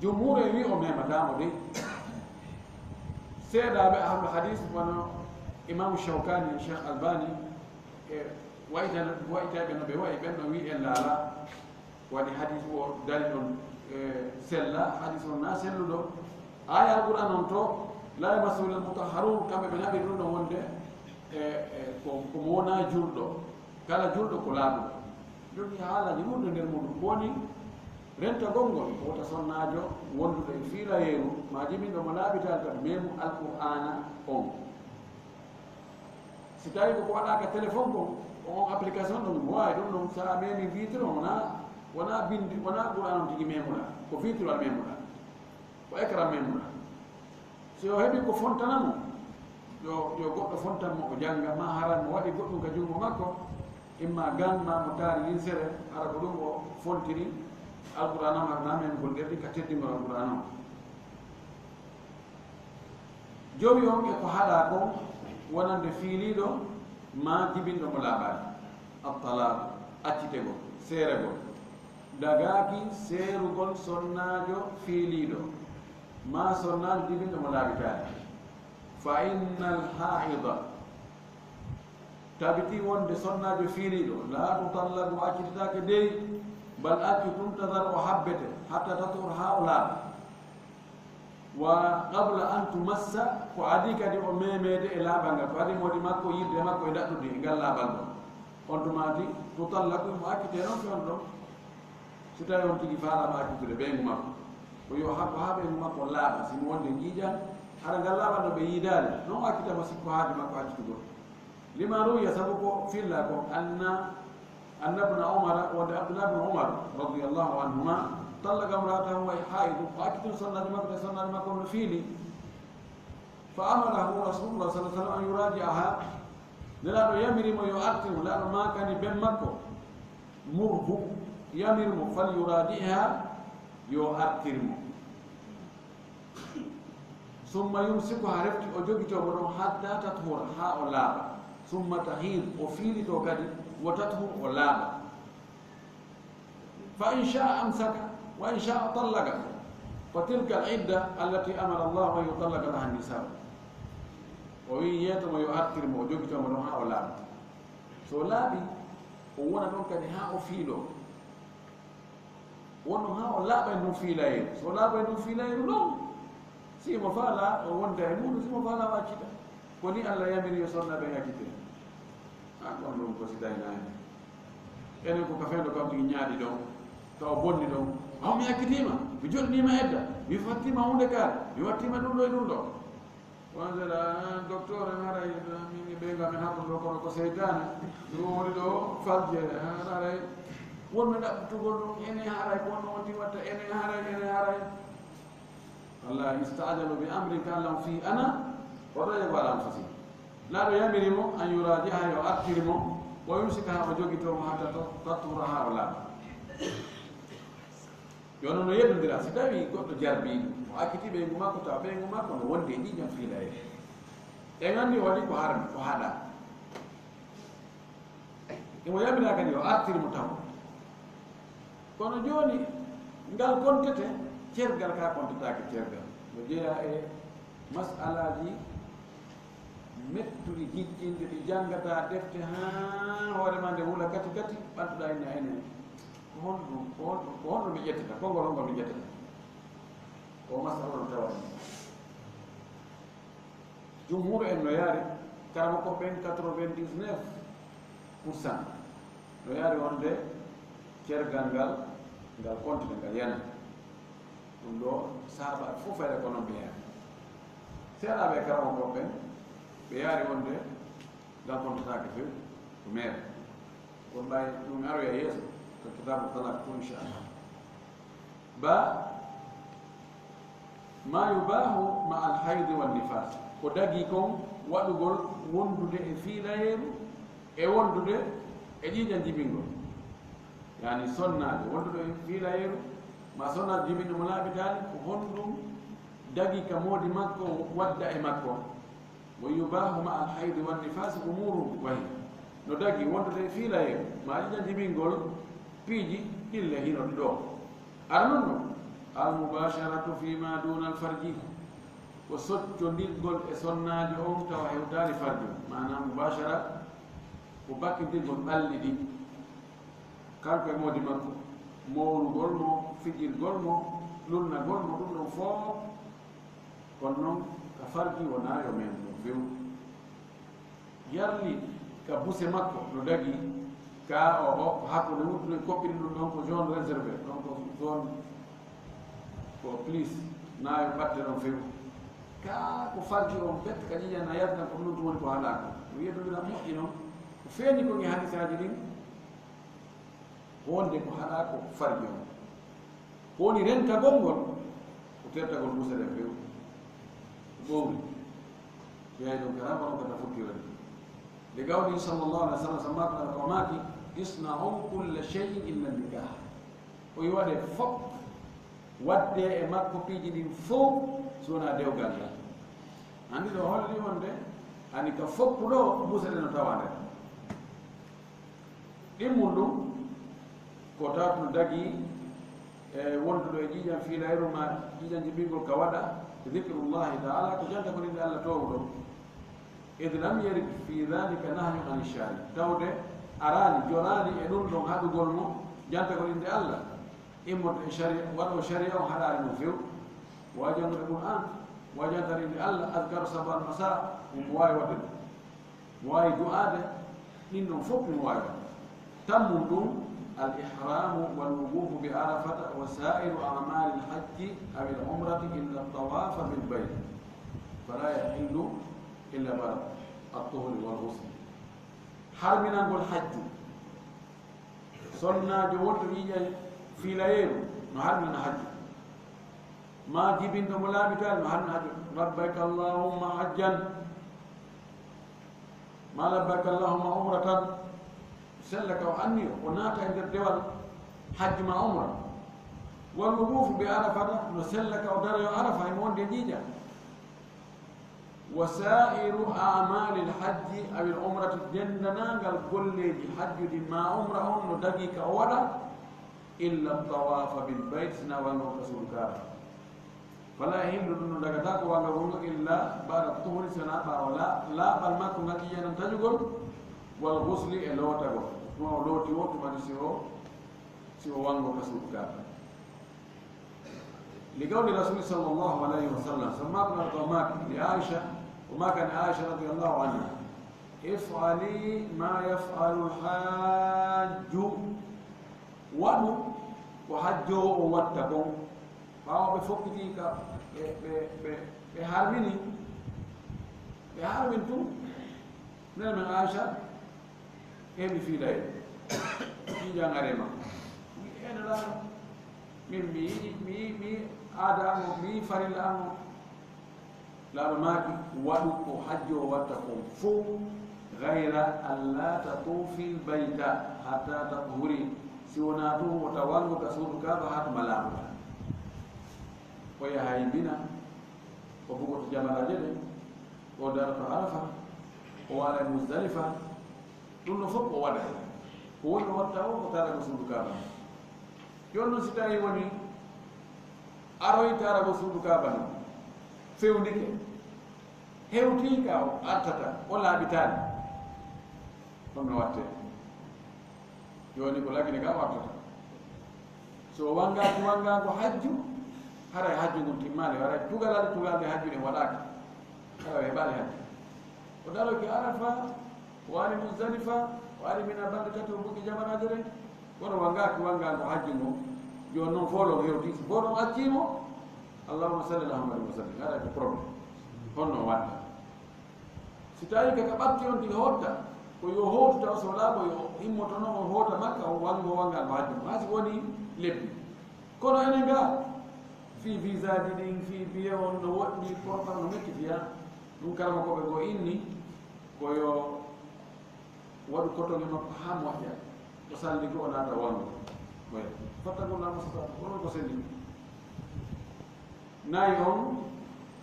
Jumhuur en wi o memataa mo dey. Seedaaɓe ahlu hadiis wano Imaamu Shawkaani, Cheikh Albani, e wayta-, waytayɓe no ɓe wayi ɓen no wi en laalaa. Waɗi hadiis o dari ɗon, e, sella, hadiis on na selluɗo. Aaya Alqur'aan on to, "Laa yamassuhul mutahharuun", kamɓe ɓe naɓi ɗum ɗon wonde, e, e, ko, ko mo wonaa julɗo. Kala julɗo ko laaɓuɗo. Jogii haalaaji ɗuuɗɗi nder muɗum. Ko woni rentagol ngol, ko wota sonnaajo wonduɗo e fiilayeeru, maa jibinɗo mo laaɓitaali kadi memu Alqur'aana on. Si tawii ko ko waɗaaka téléphone kon, on application ɗon, mo waawi ɗum ɗon, so a memi vitre on, wonaa, wonaa binndi, wonaa Qur'aan on tigi memuɗaa, ko vitre on memuɗaa, ko écran memuɗaa. Si o heɓii ko fontana mo, yo, yo goɗɗo fontan mo, o jannga, maa hara mo waɗi goɗɗum ka junngo makko, imma gan, maa mo taari linsere, hara ko ɗum o fontiri Alqur'aan on, hara na memugol ɗerɗi ka teddingol Alqur'aan on. Jowi on e ko haɗaa kon wonande fiiliiɗo maa jibinɗo mo laaɓaali. At-talaaq, accitegol, seeregol. Dagaaki seerugol sonnaajo fiiliiɗo maa sonnaajo jibinɗo mo laaɓitaali. Fa innal haida, tabiti wonde sonnaajo fiiliiɗo, laa tutallaqu, accitataake dey, bal accu, tuntadar, o habbete, hatta tathur, haa o laaɓa. Wa qabla an tumassa, ko adii kadi o memeede e laaɓal ngal, ko adii moodi makko yiide makko e daɗɗudi e ngal laaɓal ɗon. On tumaati tutallaqu, mo accitee non fewndo ɗon. Si tawi on tigi faalaama accitude ɓeyngu makko, ko yo hakko haa ɓeyngu makko laaɓa. Si mo wonde ƴiiƴan, hara ngal laaɓal no ɓe yiidaali, non accita mo sikko haadi makko accitugol. Lima ruwiya, sabu ko filla ko, anna, anna ibna Umara, wonde Abdullah ibn Umar, radiyallahu anhuma, tallaqa imra'atahu wa hiya haidu, o accitino sonnaajo makko, te sonnaajo makko no fiili. Fa amarahu Rasulullah sallallahu alaihi wasallam an yuraji'aha. Nelaaɗo yamiri mo yo artir mo, Nelaaɗo maakani ben makko, murhu, yamir mo, fal yuraji'ha, yo artir mo. Summa yumsikuha, refti o jogitoo mo ɗon, hatta tathura, haa o laaɓa. Summa tahid, o fiilitoo kadi, wa tathur, o laaɓa. Fa in sha'a amsaka, wa in sha'a tallaqa. Fa tilka al-idda allati amara Allahu an yutallaqa laha an-nisa. O wi'i yeeto mo yo artir mo, o jogitoo mo ɗon haa o laaɓa. So o laaɓi, o wona ɗon kadi haa o fiiloo. Wonno haa o laaɓa e ndun fiilayeeru. So o laaɓa e ndun fiilayeeru ɗon, si mo faala, o wonda e muuɗum, si mo faala, o accita. Ko ni Allah yamiri yo sonna ɓen accite. An ɗon ɗum ko si daynaani. Enen ko ka fewndo kam tigi ñaaɗi ɗon, ka o bonni ɗon. Aw mi accitiima, mi joɗɗiniima edda, mi fattiima huunde kaari, mi wattiima ɗum ɗo e ɗum ɗo. Wonde ɗa, docteur en haray, min e ɓeyngu amen haɓɓude ɗo, kono ko seytaane. Ɗum woni ɗo falje, haray. Wonɓe ɗaɓɓutugol ɗum, ene haray, ko wonno wonti watta, ene haray, ene haray. Allah ista'jalu bi amrin ka'annahum fihi ana wa dayaqu ala anfusihim. Nelaaɗo yamiri mo an yuraji'aha, yo artir mo, wa yumsikaha, o jogitoo mo hatta to-, tathura, haa o laaɓa. Yo non no yeddondira, si tawi goɗɗo jarbii mo, o acciti ɓeyngu makko, tawa ɓeyngu makko no wondi e ƴiiƴam fiilayeeru. En anndi o waɗi ko harmi, ko haɗaa. Imo yamira kadi yo artir mo taw. Kono jooni, ngal kontete cergal, ka kontetaake cergal. No jeyaa e mas'alaaji mettuɗi, jijjinɗi, ɗi janngataa defte haa hoore ma nde wula kati kati, ɓantuɗaa inna enen. Ko honɗum, ko honɗum, ko honɗum mi ƴettata? Konngol honngol mi ƴettata? O masala on tawani. Jumhur en no yaari, karamoko ɓen quatre-vingt-dix-neuf pour cent no yaari wonde cergal ngal, ngal kontina, ngal yana. Ɗum ɗo sahaaba fof fayda ko noon ɓe yaari. Seeɗaaɓe e karamoko ɓen, ɓe yaari wonde ngal kontataake few ko meere. Kono ɓay ɗum aroya yeeso ko kitaabu talak to, inchallah. Ba ma yubahu ma alhaydi wan nifas, ko dagi kon waɗugol wondude e fiilayeeru e wondude e ƴiiƴan jibingol. Yani sonnaajo wonduɗo e fiilayeeru ma sonnaajo jibinɗo mo laaɓitaali, ko honɗum dagi ka moodi makko wadda e makko? Wa yubahu ma alhaydi wan nifasi umuru wahi. No dagi wondude e fiilayeeru ma ƴiiƴan jibingol piiji ɗille hino ɗo. Ara non non, al mubasharatu fima duna al farji, ko soccondirgol e sonnaajo on tawa hewtaali farju. Maana mubashara ko bakkindirgol ɓalli ɗi, kanko e moodi makko, mowlugol mo, fijirgol mo, lunnagol mo, ɗum ɗon fof. Kono non ka farji wonaa yo mem ɗum few. Yarli ka buse makko no dagi, ka o, o, ko hakkunde wuttude koppiri ɗum ɗon ko zone réservé, ɗon ko zone ko plus, naa yo ɓatte ɗon few. Ka ko farji on bet ka ƴiƴan a yardan ko ɗum ɗum woni ko haɗaaka. Ko yeddondiran moƴƴi non, ko feeñi ko e hadisaaji ɗin, wonde ko haɗaa ko farji on. Ko woni rentagol ngol, ko tertagol musere few. Ɓowri. Ɓeyayi ɗum kara, kono kata futti waɗi. Nde gawɗi sallallahu alaihi wasallam, samma ko ala ko maaki, "Isna'u kulla shay'in illa nikah." O yi waɗe fof, waɗde e makko piiji ɗin fof, so wonaa dewgal ngal. Anndi ɗo holli wonde, ani ka foppu ɗo, musere no tawa nder. Ɗimmun ɗum, ko tawata no dagi e wonduɗo e ƴiiƴan fiilayru ma ƴiiƴan jibingol ka waɗa, Zikrullahi taala ko janta ko innde Allah toowuɗo. Id lam yarid fi dhalika nahyun an shari, tawde araani, joraani e ɗum ɗon haɗugol mo janta ko innde Allah. Immorde e sharia, waɗo sharia on haɗaani mo few. Waawi janngude Qur'an, waawi jantaade innde Allah, azkaru sabah al masa, mo waawi waɗde ɗum. Mo waawi du'aade, ɗin ɗon fof mo waawi. Tammum ɗum, al ihramu wal wuqufu bi arafata wa sa'iru a'mali al hajji aw al umrati illa tawafa bil bayt, fala yahillu illa ba'da at-tuhri wal ghusl. Harminangol hajju. Sonnaajo wonɗo ƴiiƴam fiilayeeru no harmina hajju. Ma jibinɗo mo laaɓitaali no harmina hajju. Labbayka allahumma hajjan. Ma labbayka allahumma umratan. Sella ka o anniyo, o naata e nder dewal hajju ma umra. Wal wuqufu bi arafata, no sella ka o daroyo arafa, emo wondi e ƴiiƴam. Wa sa'iru a'mali al hajji aw al umrati, denndaangal golleeji hajju ɗin ma umra on no dagii ka o waɗa, illa tawafa bil bayt, sina wangol ka suudu Kaaba. Fala yahillu, ɗum no dagataa ko wangagol ngol, illa ba'da tuhri, sina ɓaawo la-, laaɓal makko ngal ƴiiƴam taƴugol, wal ghusli, e lootagol. Tuma o looti o, tuma si o, si o wango ka suudu Kaaba. Li qawli Rasuli sallallahu alayhi wa sallam, sabu maako Nulaaɗo o maaki li Aisha, o maakani Aisha radiyallahu anha, if'ali ma yaf'alu al-hajju, waɗu ko hajjoowo on watta kon. Ɓaawo ɓe fokkitii ka, ɓe, ɓe, ɓe, ɓe harmini, ɓe harmin tun. Nene men Aisha, heɓi fiilay, ƴiiƴam are ma. Mi ene la, min mi yiɗi, mi, mi aada an o, mi farilla an o. Laaɗo maaki, waɗu ko hajjoowo watta kon fow, gayra an la tatufi l-bayta hatta tathuri, si wonaa tun wota wango ka suudu Kaaba haa tuma laaɓuɗaa. O yahay Mina, o bugoto jamaraaje ɗen, o daroto Arafa, o waara e Muzdalifa, ɗum ɗo fof ko waɗa. Ko woni o watta o, ko taara ko suudu Kaaba. Jooni noon, si tawii woni aroy taara ko suudu Kaaba noon, fewndike, hewtii ka o artata, o laaɓitaani, ɗum no wattee. Jooni ko lagine ka o artata. So o wangaaki wangaango hajju, haray hajju ngun timmaali, haray tugalal tugalde hajju ɗen waɗaaki. Haray o heɓaali hajju. O daroyke Arafa, o ari Muzdalifa, o ari Mina balɗe tati, o bugi jamaraaje ɗen. Kono wangaaki wangaango hajju ngo. Jooni noon fof ɗon hewtii, si fof ɗon accii mo, allahumma salli ala Muhammadin wa sallim, haray ko problème. Honno o watta? Si tawii ka, ka ɓatti on tigi hotta, ko yo hootu taw so laaɓo yo immotono on hoota Makka, o wango wangaango hajju ngo. Haa si woni lebbi. Kono enen ga, fii visa ji ɗin, fii biye on no woɗɗi, portal no metti fiya. Ɗum karamokooɓe goo inni ko yo waɗu kotonge makko haa moƴƴa, o salli goo o naata wango. Oya, fattakullaha mastata'tum, onon ko selli. Nayi on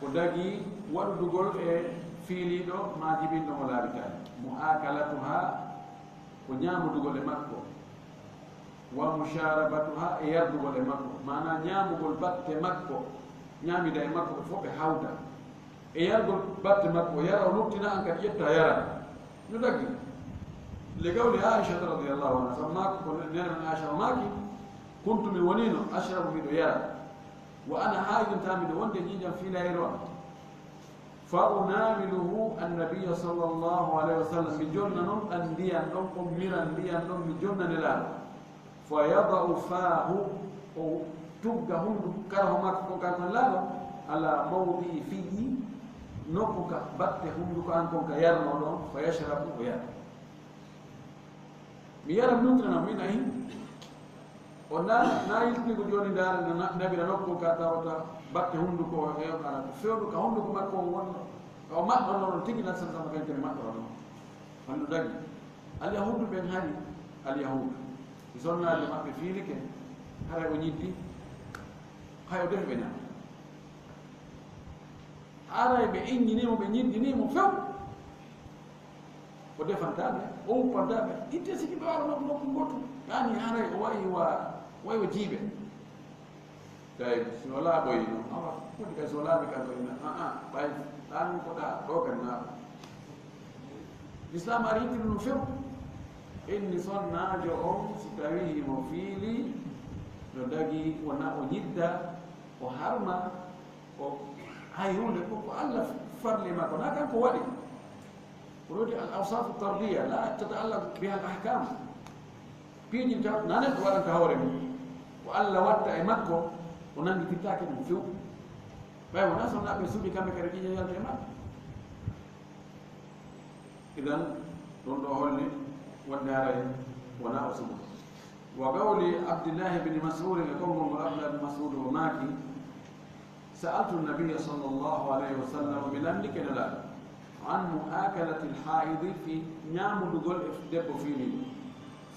ko dagii waɗudugol e fiiliiɗo maa jibinɗo mo laaɓitaani. Mu'akalatuha, ko ñaamudugol e makko. Wa musharabatuha, e yardugol e makko. Maanaa ñaamugol batte makko, ñaamida e makko, ɓe fof ɓe hawta. E yargol batte makko, o yara, o nuttina, an kadi ƴetta, yara. No daggi. Li qawli Aishata radiyallahu anha, sabu maako ko nene men Aisha o maaki, kuntu, mi woniino, ashrabu, miɗo yara. Wa ana haidun, tawa miɗo wonde ƴiiƴam fiilayro am. Fa unawiluhu annabiyya sallallahu alayhi wa sallam, mi jonna non ɗan ndiyan ɗon, on miran ndiyan ɗon, mi jonna Nelaaɗo. Fa yada'u fahu, o tugga hunduko karaho makko kon, kanko Nelaaɗo, ala mawdi'i fiyi, nokku ka batte hunduko an kon ka yarno ɗon, fa yashrabu, o yara. Mi yara, mi nuttina, min ayi. O na, na yiltini ko jooni ndaara, na, na, nabira nokku ka tawata batte hunduko o, e kana ko fewndo ka hunduko makko on wonno. Ka o maɓɓanno ɗon tigi, na sansama kan kene maɓɓotono. Handu dagi. Alyahuudu ɓen hari, Alyahuudu. Si sonnaajo maɓɓe fiilike, haray o ñiddi, hay o defi ɓe ñaama. Haray ɓe inñinii mo, ɓe ñiddinii mo few. O defantaa ɓe, o wuppantaa ɓe. Itte siki ɓe wara nokku, nokku ngootu. Yaani haray o wayi wa, wayi wa jiiɓe. Tawi si o laaɓoyi noon, awa, foti kay so o laaɓi kam koye na, aa, ɓay ɗaan ko ɗaa ɗo kadi naaɓa. Lislaam ari yiɗi ɗum no few. Inni sonnaajo on, si tawii himo fiili, no dagi, wona o ñidda, o harma, o hay huunde ko, ko Alla farli e makko, na kanko waɗi. Ko ɗo di al awsafu tarbiya, la tata'allaq biha al ahkam. Piiji taw na neɗɗo waɗanta hoore mum. Ko Alla watta e makko, o nanngititaake ɗum few. Ɓay wona sonnaaɓe suuɗi kamɓe kadi ƴiiƴe yalta e maɓɓe. Idan, ɗum ɗo holli wonde haray wona o suɓo. Wa qawli Abdillahi bni Mas'ud, e konngol ngol Abdullah bni Mas'ud o maaki, sa'altu nabiyya sallallahu alayhi wa sallam, mi lanndike Nelaaɗo, an mu'akalati l-haa'idi, fii ñaamundugol e debbo fiiliiɗo.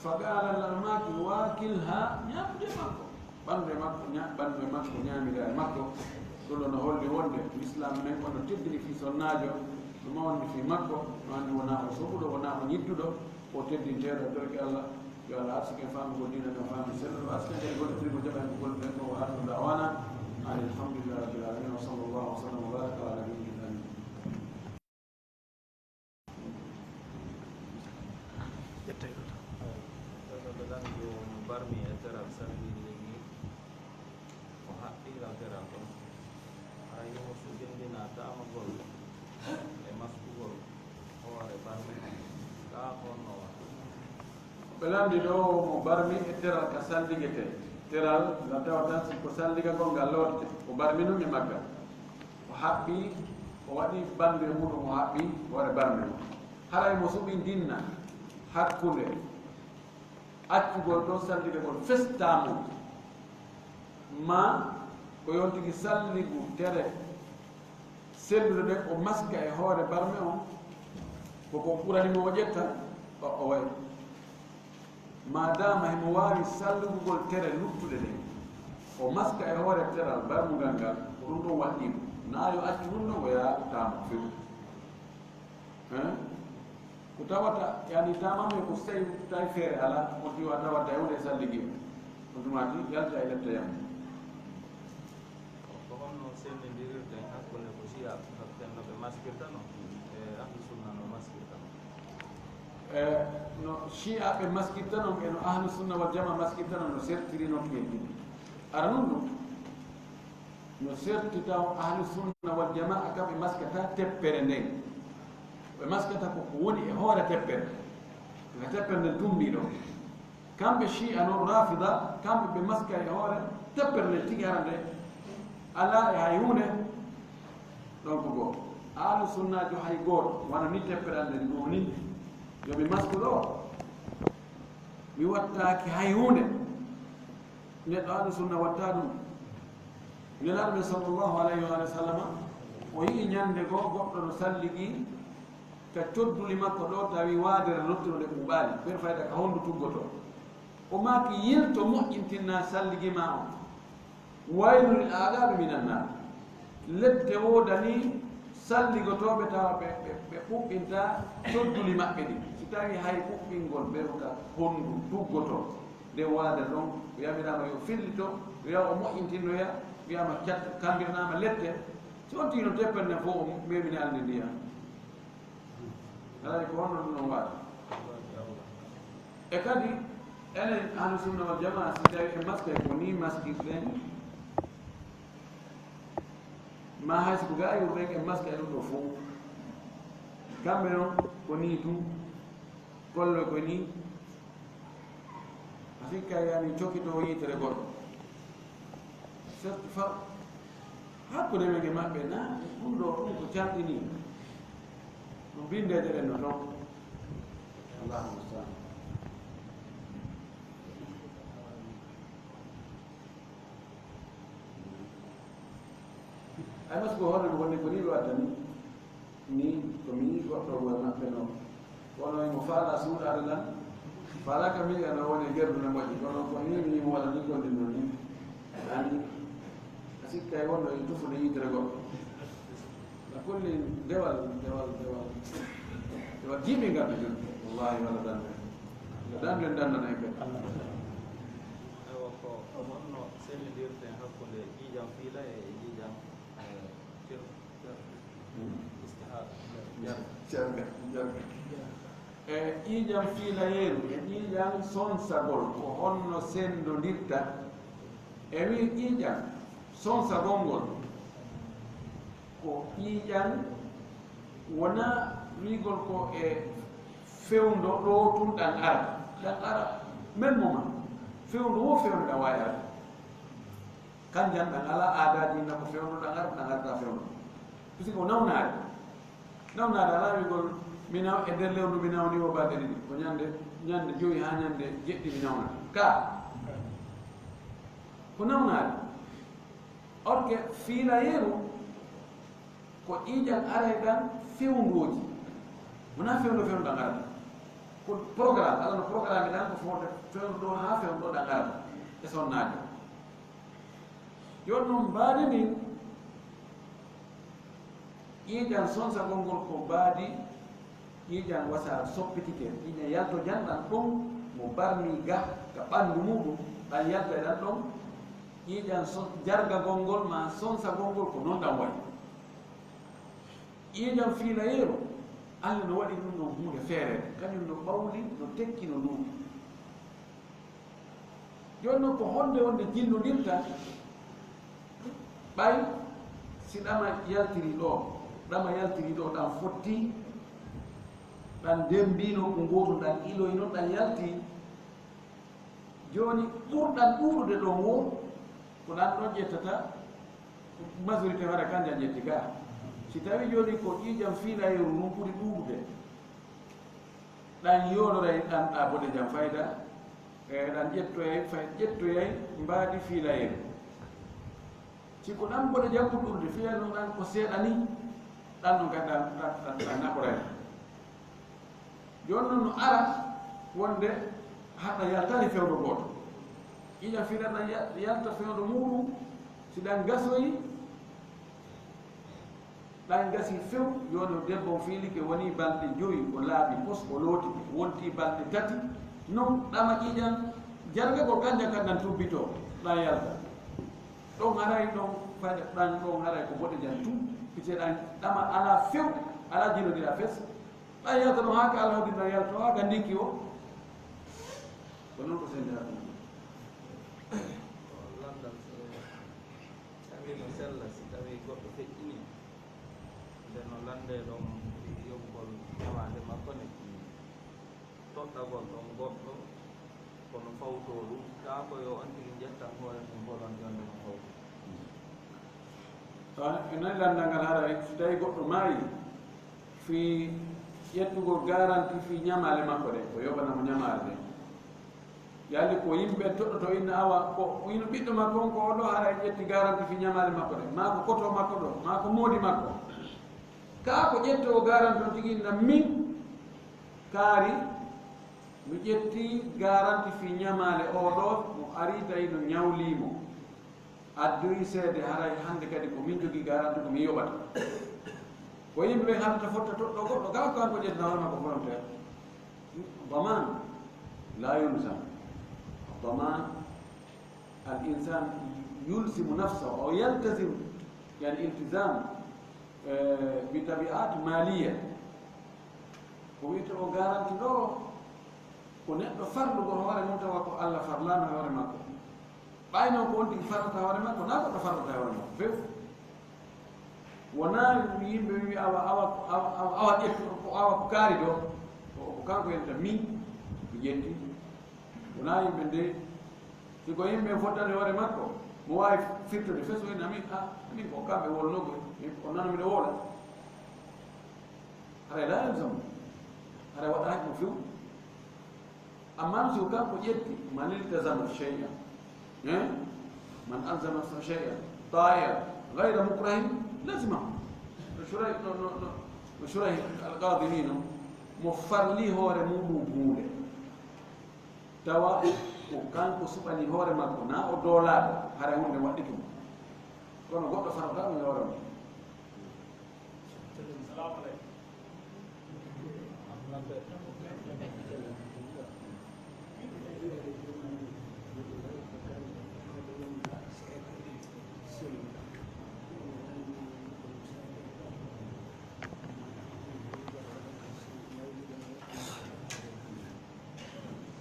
Fa qaala, Nelaaɗo maaki, waakilha, ñaamdu e makko. Ɓandu e makko, ña-, ɓandu e makko, ñaamira e makko. Ɗum ɗo no holli wonde Lislaam men on no teddini fii sonnaajo, no mawni fii makko, no anndi wonaa o soɓuɗo, wonaa o ñidduɗo, o teddinteeɗo, torki Alla, yo Alla arsuken faamugol diina men, faami selluɗo, arsuken kadi golle tiri mo jaɓa en ko golluɗen ko, wa aakhiru da'waana anil hamdulillahi rabbil aalamiin, wa sallallaahu wa sallam wa baaraka alaa nabiyyina l-amiin. Ƴettay ɗo tan. Ɓe lanndii mo barmi e teral salliiɗi ɗin, o haɓɓiira teral ɗon. Haray himo suɓindina taamagol e maskugol hoore barmi on. Kaa honno wata? Ɓe lanndii ɗo mo barmi e teral ka salligetee. Teral ngal tawata si ko salligagol ngal lootete, o barmi nun e maggal. O haɓɓi, o waɗi ɓandu e muɗum, o haɓɓi hoore barmi on. Haray mo suɓindinna hakkunde accugol ɗon salligagol festaa mum, maa ko yontigi salligu tere sellude ɗen, o maska e hoore barme on, ko ko ɓurani mo o ƴetta, o, o wayi. Maadaama himo waawi sallugugol tere luttuɗe ɗen, o maska e hoore teral barmugal ngal, ko ɗum ɗon waɗɗii mo. Naa yo accu ɗum ɗon, o yaha o taama few. Hein? Ko tawata, yani, taamam e ko so tawi, tawi feere alaa, on tuma a tawata e huunde e salligi o. On tuma ti yalta e letta yam. Ko honno senndirirten hakkunde ko Shi'a ɓen no ɓe maskirta non, e Ahlu Sunna no maskirta non? E, no Shi'a ɓe maskirta non, e no Ahlu Sunna wal Jamaa maskirta non, no sertiri non piyen ɗiɗi. Ara non ɗum, no serti taw Ahlu Sunna wal Jamaa kamɓe maskata teppere nden. Ɓe maskata ko ko woni e hoore teppere. Ka teppere nden tumbii ɗo. Kamɓe Shi'a non, Rafida, kamɓe ɓe maska e hoore teppere nden tigi, hara nde alaa e hay huunde. Donc, goo, Ahlu Sunnaajo hay gooto, wano ni teppere an nden ɗo ni, yo mi masku ɗo, mi wattaaki hay huunde. Neɗɗo Ahlu Sunna watta ɗum. Nelaaɗo men sallallahu alayhi wa sallama, o yi'i ñande goo goɗɗo no salligi ka codduli makko ɗo, tawi waadere lottuno nde ɓuuɓaali, ɓen fayda ka hondu tuggotoo. O maaki, yilto moƴƴintinaa salligi maa on. Waylun lil a'qaabi minan naar. Lette woodanii salligotooɓe tawa ɓe, ɓe, ɓe ɓuɓɓinta codduli maɓɓe ɗin. Si tawi hay ɓuɓɓingol ɓe ka hondu tuggotoo, nde waade ɗon, o yamiraama yo fillito, yo yaw o moƴƴintinoya, wiyaama cat-, kambirnaama lette. Si on tiino teppere nden fof, o memini alde ndiyam. Alaa ko honno ɗum on waɗi. E kadi, enen Ahlu Sunna wal Jamaa, si tawi en maskay ko ni maskirɗen, ma hay si ko gaa yurɓe en maskay ɗum ɗo fof. Kamɓe noon, ko ni tun, kollo ko ni, a sikka yani cokito yitere goɗɗo. Certes, fa-, hakkunde men e maɓɓe na, ɗum ɗo ɗum ko canɗini. Ɗum binndeeje ɗen no toon. Allahu musta'an. Ay, masku hoore no woni ko ni ɗo addani. Ni ko mi goɗɗo mo e maɓɓe noon. Kono imo faala suuɗaade lan. Faala ka mi ana woni e gerdu ne moƴƴi. Kono ko ni mi mo wala ni ko ndin noon ni. Ani, a sikka e wonno e tufude yitere goɗɗo. Na kulli dewal, dewal, dewal. Dewal jiimi ngal ɓe joni. Wallahi wala dande. Dande dandana e kadi. Ewa ko Ko honno senndirten hakkunde ƴiiƴam fiila e ƴiiƴam, eh, cer-, cer-, istihara, jarga? Jarga, jarga. E ƴiiƴam fiilayeeru e ƴiiƴam sonsagol, ko honno senndondirta? E wi ƴiiƴam sonsagol ngol, ko ƴiiƴam wona wiigol ko e fewndo ɗo tun ɗan ara. Ɗan ara, même moment, fewndo wo fewndo ɗan waawi ara. Kanjan ɗan alaa aadaaji na ko fewndo ɗan ara, ɗan arata fewndo. Puisque ko nawnaare. Nawnaare alaa wiigol mi naw-, e nder lewru mi nawni o balɗe ɗiɗi. Ko ñande, ñande jowi haa ñande jeɗɗi mi nawna. Ka. Ko nawnaare. Or que fiilayeeru ko ƴiiƴam aray ɗan fewndooji. Wonaa fewndo fewndo ɗan arata. Ko programme, Alla no programme ɗan ko fewndo, fewndo ɗo haa fewndo ɗo ɗan arata. E sonnaajo. Jooni non mbaadi ndin, ƴiiƴam sonsagol ngol ko mbaadi ƴiiƴam wasaa soppitike, ƴiiƴam yalto janɗan ɗon mo barmii ga ka ɓanndu muuɗum, ɗan yalta e ɗan ɗon, ƴiiƴam son-, jargagol ngol maa sonsagol ngol ko non ɗan wayi. Ƴiiƴam fiilayeeru, Alla no waɗi ɗum ɗon huunde feereede, kañum no ɓawli, no tekki, no luuɓi. Jooni non ko honde wonde jillondirta? Ɓay si ɗama yaltiri ɗo, ɗama yaltiri ɗo, ɗan fotti, ɗan dembiino ko ngootum, ɗan iloyno, ɗan yalti. Jooni ɓurɗan ɗuuɗude ɗon wo, ko ɗan ɗon ƴettata, majorité waɗa kanja ƴetti ga. Si tawi jooni ko ƴiiƴam fiilayeeru ndun ɓuri ɗuuɗude, ɗan yoonoray ɗan ɗa boɗejam fayda, e ɗan ƴettoyay fay-, ƴettoyay mbaadi fiilayeeru. Si ko ɗan boɗejam ɓurɗude fiilayeeru ɗan ko seeɗa ni, ɗan ɗon kadi ɗan, ɗan, ɗan, ɗan naɓoray. Jooni non no ara wonde haɗa yaltani fewndo gooto. Ƴiiƴam fiilayeeru ɗan ya-, yalta fewndo muuɗum, si ɗan gasoyi, ɗan gasi few, jooni o debbo on fiilike, wonii balɗe jowi, o laaɓi pos, o lootike, wontii balɗe tati, non ɗama ƴiiƴam jargagol kanjan kan ɗan tubbitoo, ɗan yalta. Ɗon haray ɗon fayda, ɗan ɗon haray ko boɗejam tun, pite ɗan ɗama alaa few, alaa jilondira fes. Ɗan yalta ɗon haa ka Alla hoddiri ɗan yaltoo haa ka ndikki o. Ko non ko sennde hakkunde. Lanndal so tawii no sella, si tawii goɗɗo feƴƴinii, nde no lanndee ɗon yoɓugol ñamaande makko ne, toɗɗagol ɗon goɗɗo, kono fawtoo ɗum, kaa ko yo on tigi ƴettan hoore mum volonté on nde no fawtoo. Tawa en nani lanndal ngal haray, so tawii goɗɗo maayi, fii ƴettugol garanti fii ñamaale makko ɗen, ko yoɓana mo ñamaale ɗen. Yalli ko yimɓe toɗɗoto inna awa, ko ino ɓiɗɗo makko on ko o ɗo haray ƴetti garanti fii ñamaale makko ɗen, maa ko koto makko ɗo, maa ko moodi makko. Kaa ko ƴettoowo garanti on tigi inna min kaari, mi ƴetti garanti fii ñamaale o ɗo, mo ari tawi no ñawlii mo. Addoyi seede, haray hannde kadi ko min jogii garanti ko min yoɓata. Ko yimɓe ɓen haɗata fotta toɗɗo goɗɗo, gaa ko kanko ƴettata hoore makko volontaire. Daman la yulzam. Daman, al insan yulzimu nafsahu aw yaltazim, yani iltizam, eh, bi tabiat maliya. Ko wiyetee o garanti ɗo, ko neɗɗo farlugol hoore mum tawa ko Alla farlaano e hoore makko. Ɓay noon ko on tigi farlata hoore makko, naa goɗɗo farlata hoore makko few. Wonaa yimɓe wi'i awa, awa, awa, awa, awa ƴettu, ko awa ko kaari ɗo, ko, ko kanko yetta min, mi ƴetti. Wonaa yimɓe nde, si ko yimɓe fottani hoore makko, mo waawi firtude fes o ina min, a, min ko kamɓe wolnogo, min ko nana miɗo woola. Haray laa yalzamu. Haray waɗaaki mo few. Amma so kanko ƴetti, man iltazama shay'an, eh? Man alzama shay'an ta'ian ghayra mukrahin lazimahu. No Shurayh, no, no, no, no Shurayh al-Qadi wi'no, mo farli hoore muɗum huunde. Tawa ko kanko suɓani hoore makko, naa o doolaaɗo, haray huunde waɗɗike mo. Kono goɗɗo farata ɗum e hoore mum. Salamu aleykum.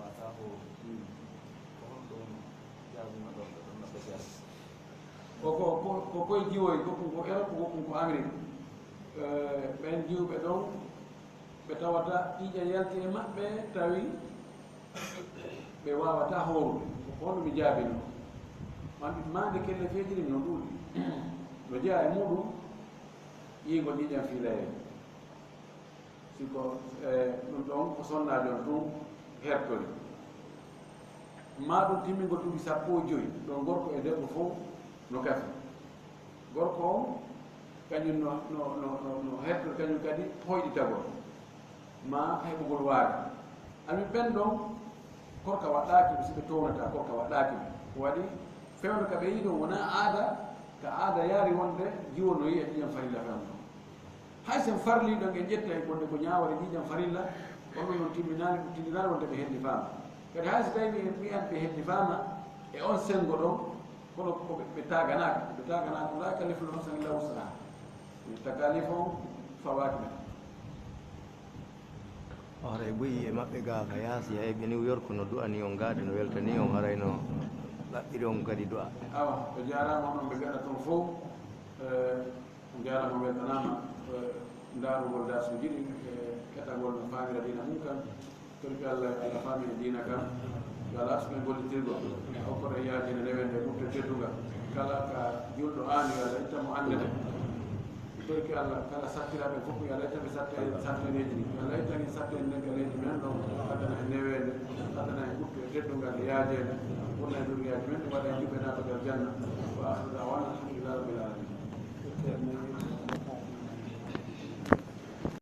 wata ko, hmm, ko honɗum jaabima ɗon, ɗo ɗon no ɓe jaari? Ko, ko, ko, ko koye jiwoy, goɗɗum ko Europe, goɗɗum ko Amérique. Eh, ɓen jiwɓe ɗon, ɓe tawata ƴiiƴam yalti e maɓɓe, tawi ɓe waawata hoorude. Ko honɗum mi jaabino? Wan-, maande kelle feejiri no ɗuuɗi. No jeyaa e muɗum, yiigol ƴiiƴam fiilayel. Si ko, eh, ɗum ɗon ko sonnaajo on tun hertori. Maa ɗum timmingol duuɓi sappo e joy, ɗon gorko e debbo fof no kafi. Gorko on, kañum no, no, no, no, no hertori kañum kadi hoyɗitagol, maa heɓugol waali. Ami ɓen ɗon, korka waɗɗaaki ɓe, si ɓe townata, korka waɗɗaaki ɓe. Ko waɗi, fewndo ka ɓe yi'i ɗon wonaa aada, ka aada yaari wonde jiwo no yi'a ƴiiƴam farilla fewndo. Hay sen farli ɗon en ƴetta e wonde ko ñaawore ƴiiƴam farilla, on ɗon timminaali, timminaali wonde ɓe heddifaama. Kadi hay so tawi mi, mi an ɓe heddifaama e on senngo ɗon, kono ko ɓe, ɓe taaganaaka, ɓe taaganaaka, laa yukallifu Allahu nafsan illa wus'aha. Takaalif on fawaaki ɓe. Haray buy e maɓɓe gaa ka yaasi, hay ɓe New York no du'ani on gaa de, no weltani on, haray no ɗaɓɓiri on kadi du'a. Awa, ɓe jaaraama on ɓe gaɗa toon fof. Eh, on jaaraama, on weltanaama, eh, ndaarugol darsuuji ɗin, eh, keɗagol no faamira diina mum kan. Torki Allah, Allah faami e diina kan. Yo Allah arsuku en gollitirgol. Okkoɗo e yaajinde newende, ɓurte teddungal. Kala ka julɗo aani, yo Allah itta mo anndete. Torki Allah, kala sattiraaɓe fof, yo Allah itta ɓe satte-, sattereeji ɗi. Yo Allah itta en satte en nder leydi men ɗo, addana en newende, addana en ɓurte e teddungal e yaajeende. Ɓurna en duriyaaji men, waɗa en juɓɓe naatugol janna. Wa akhiru da'wana, alhamdulillahi rabbil alamin.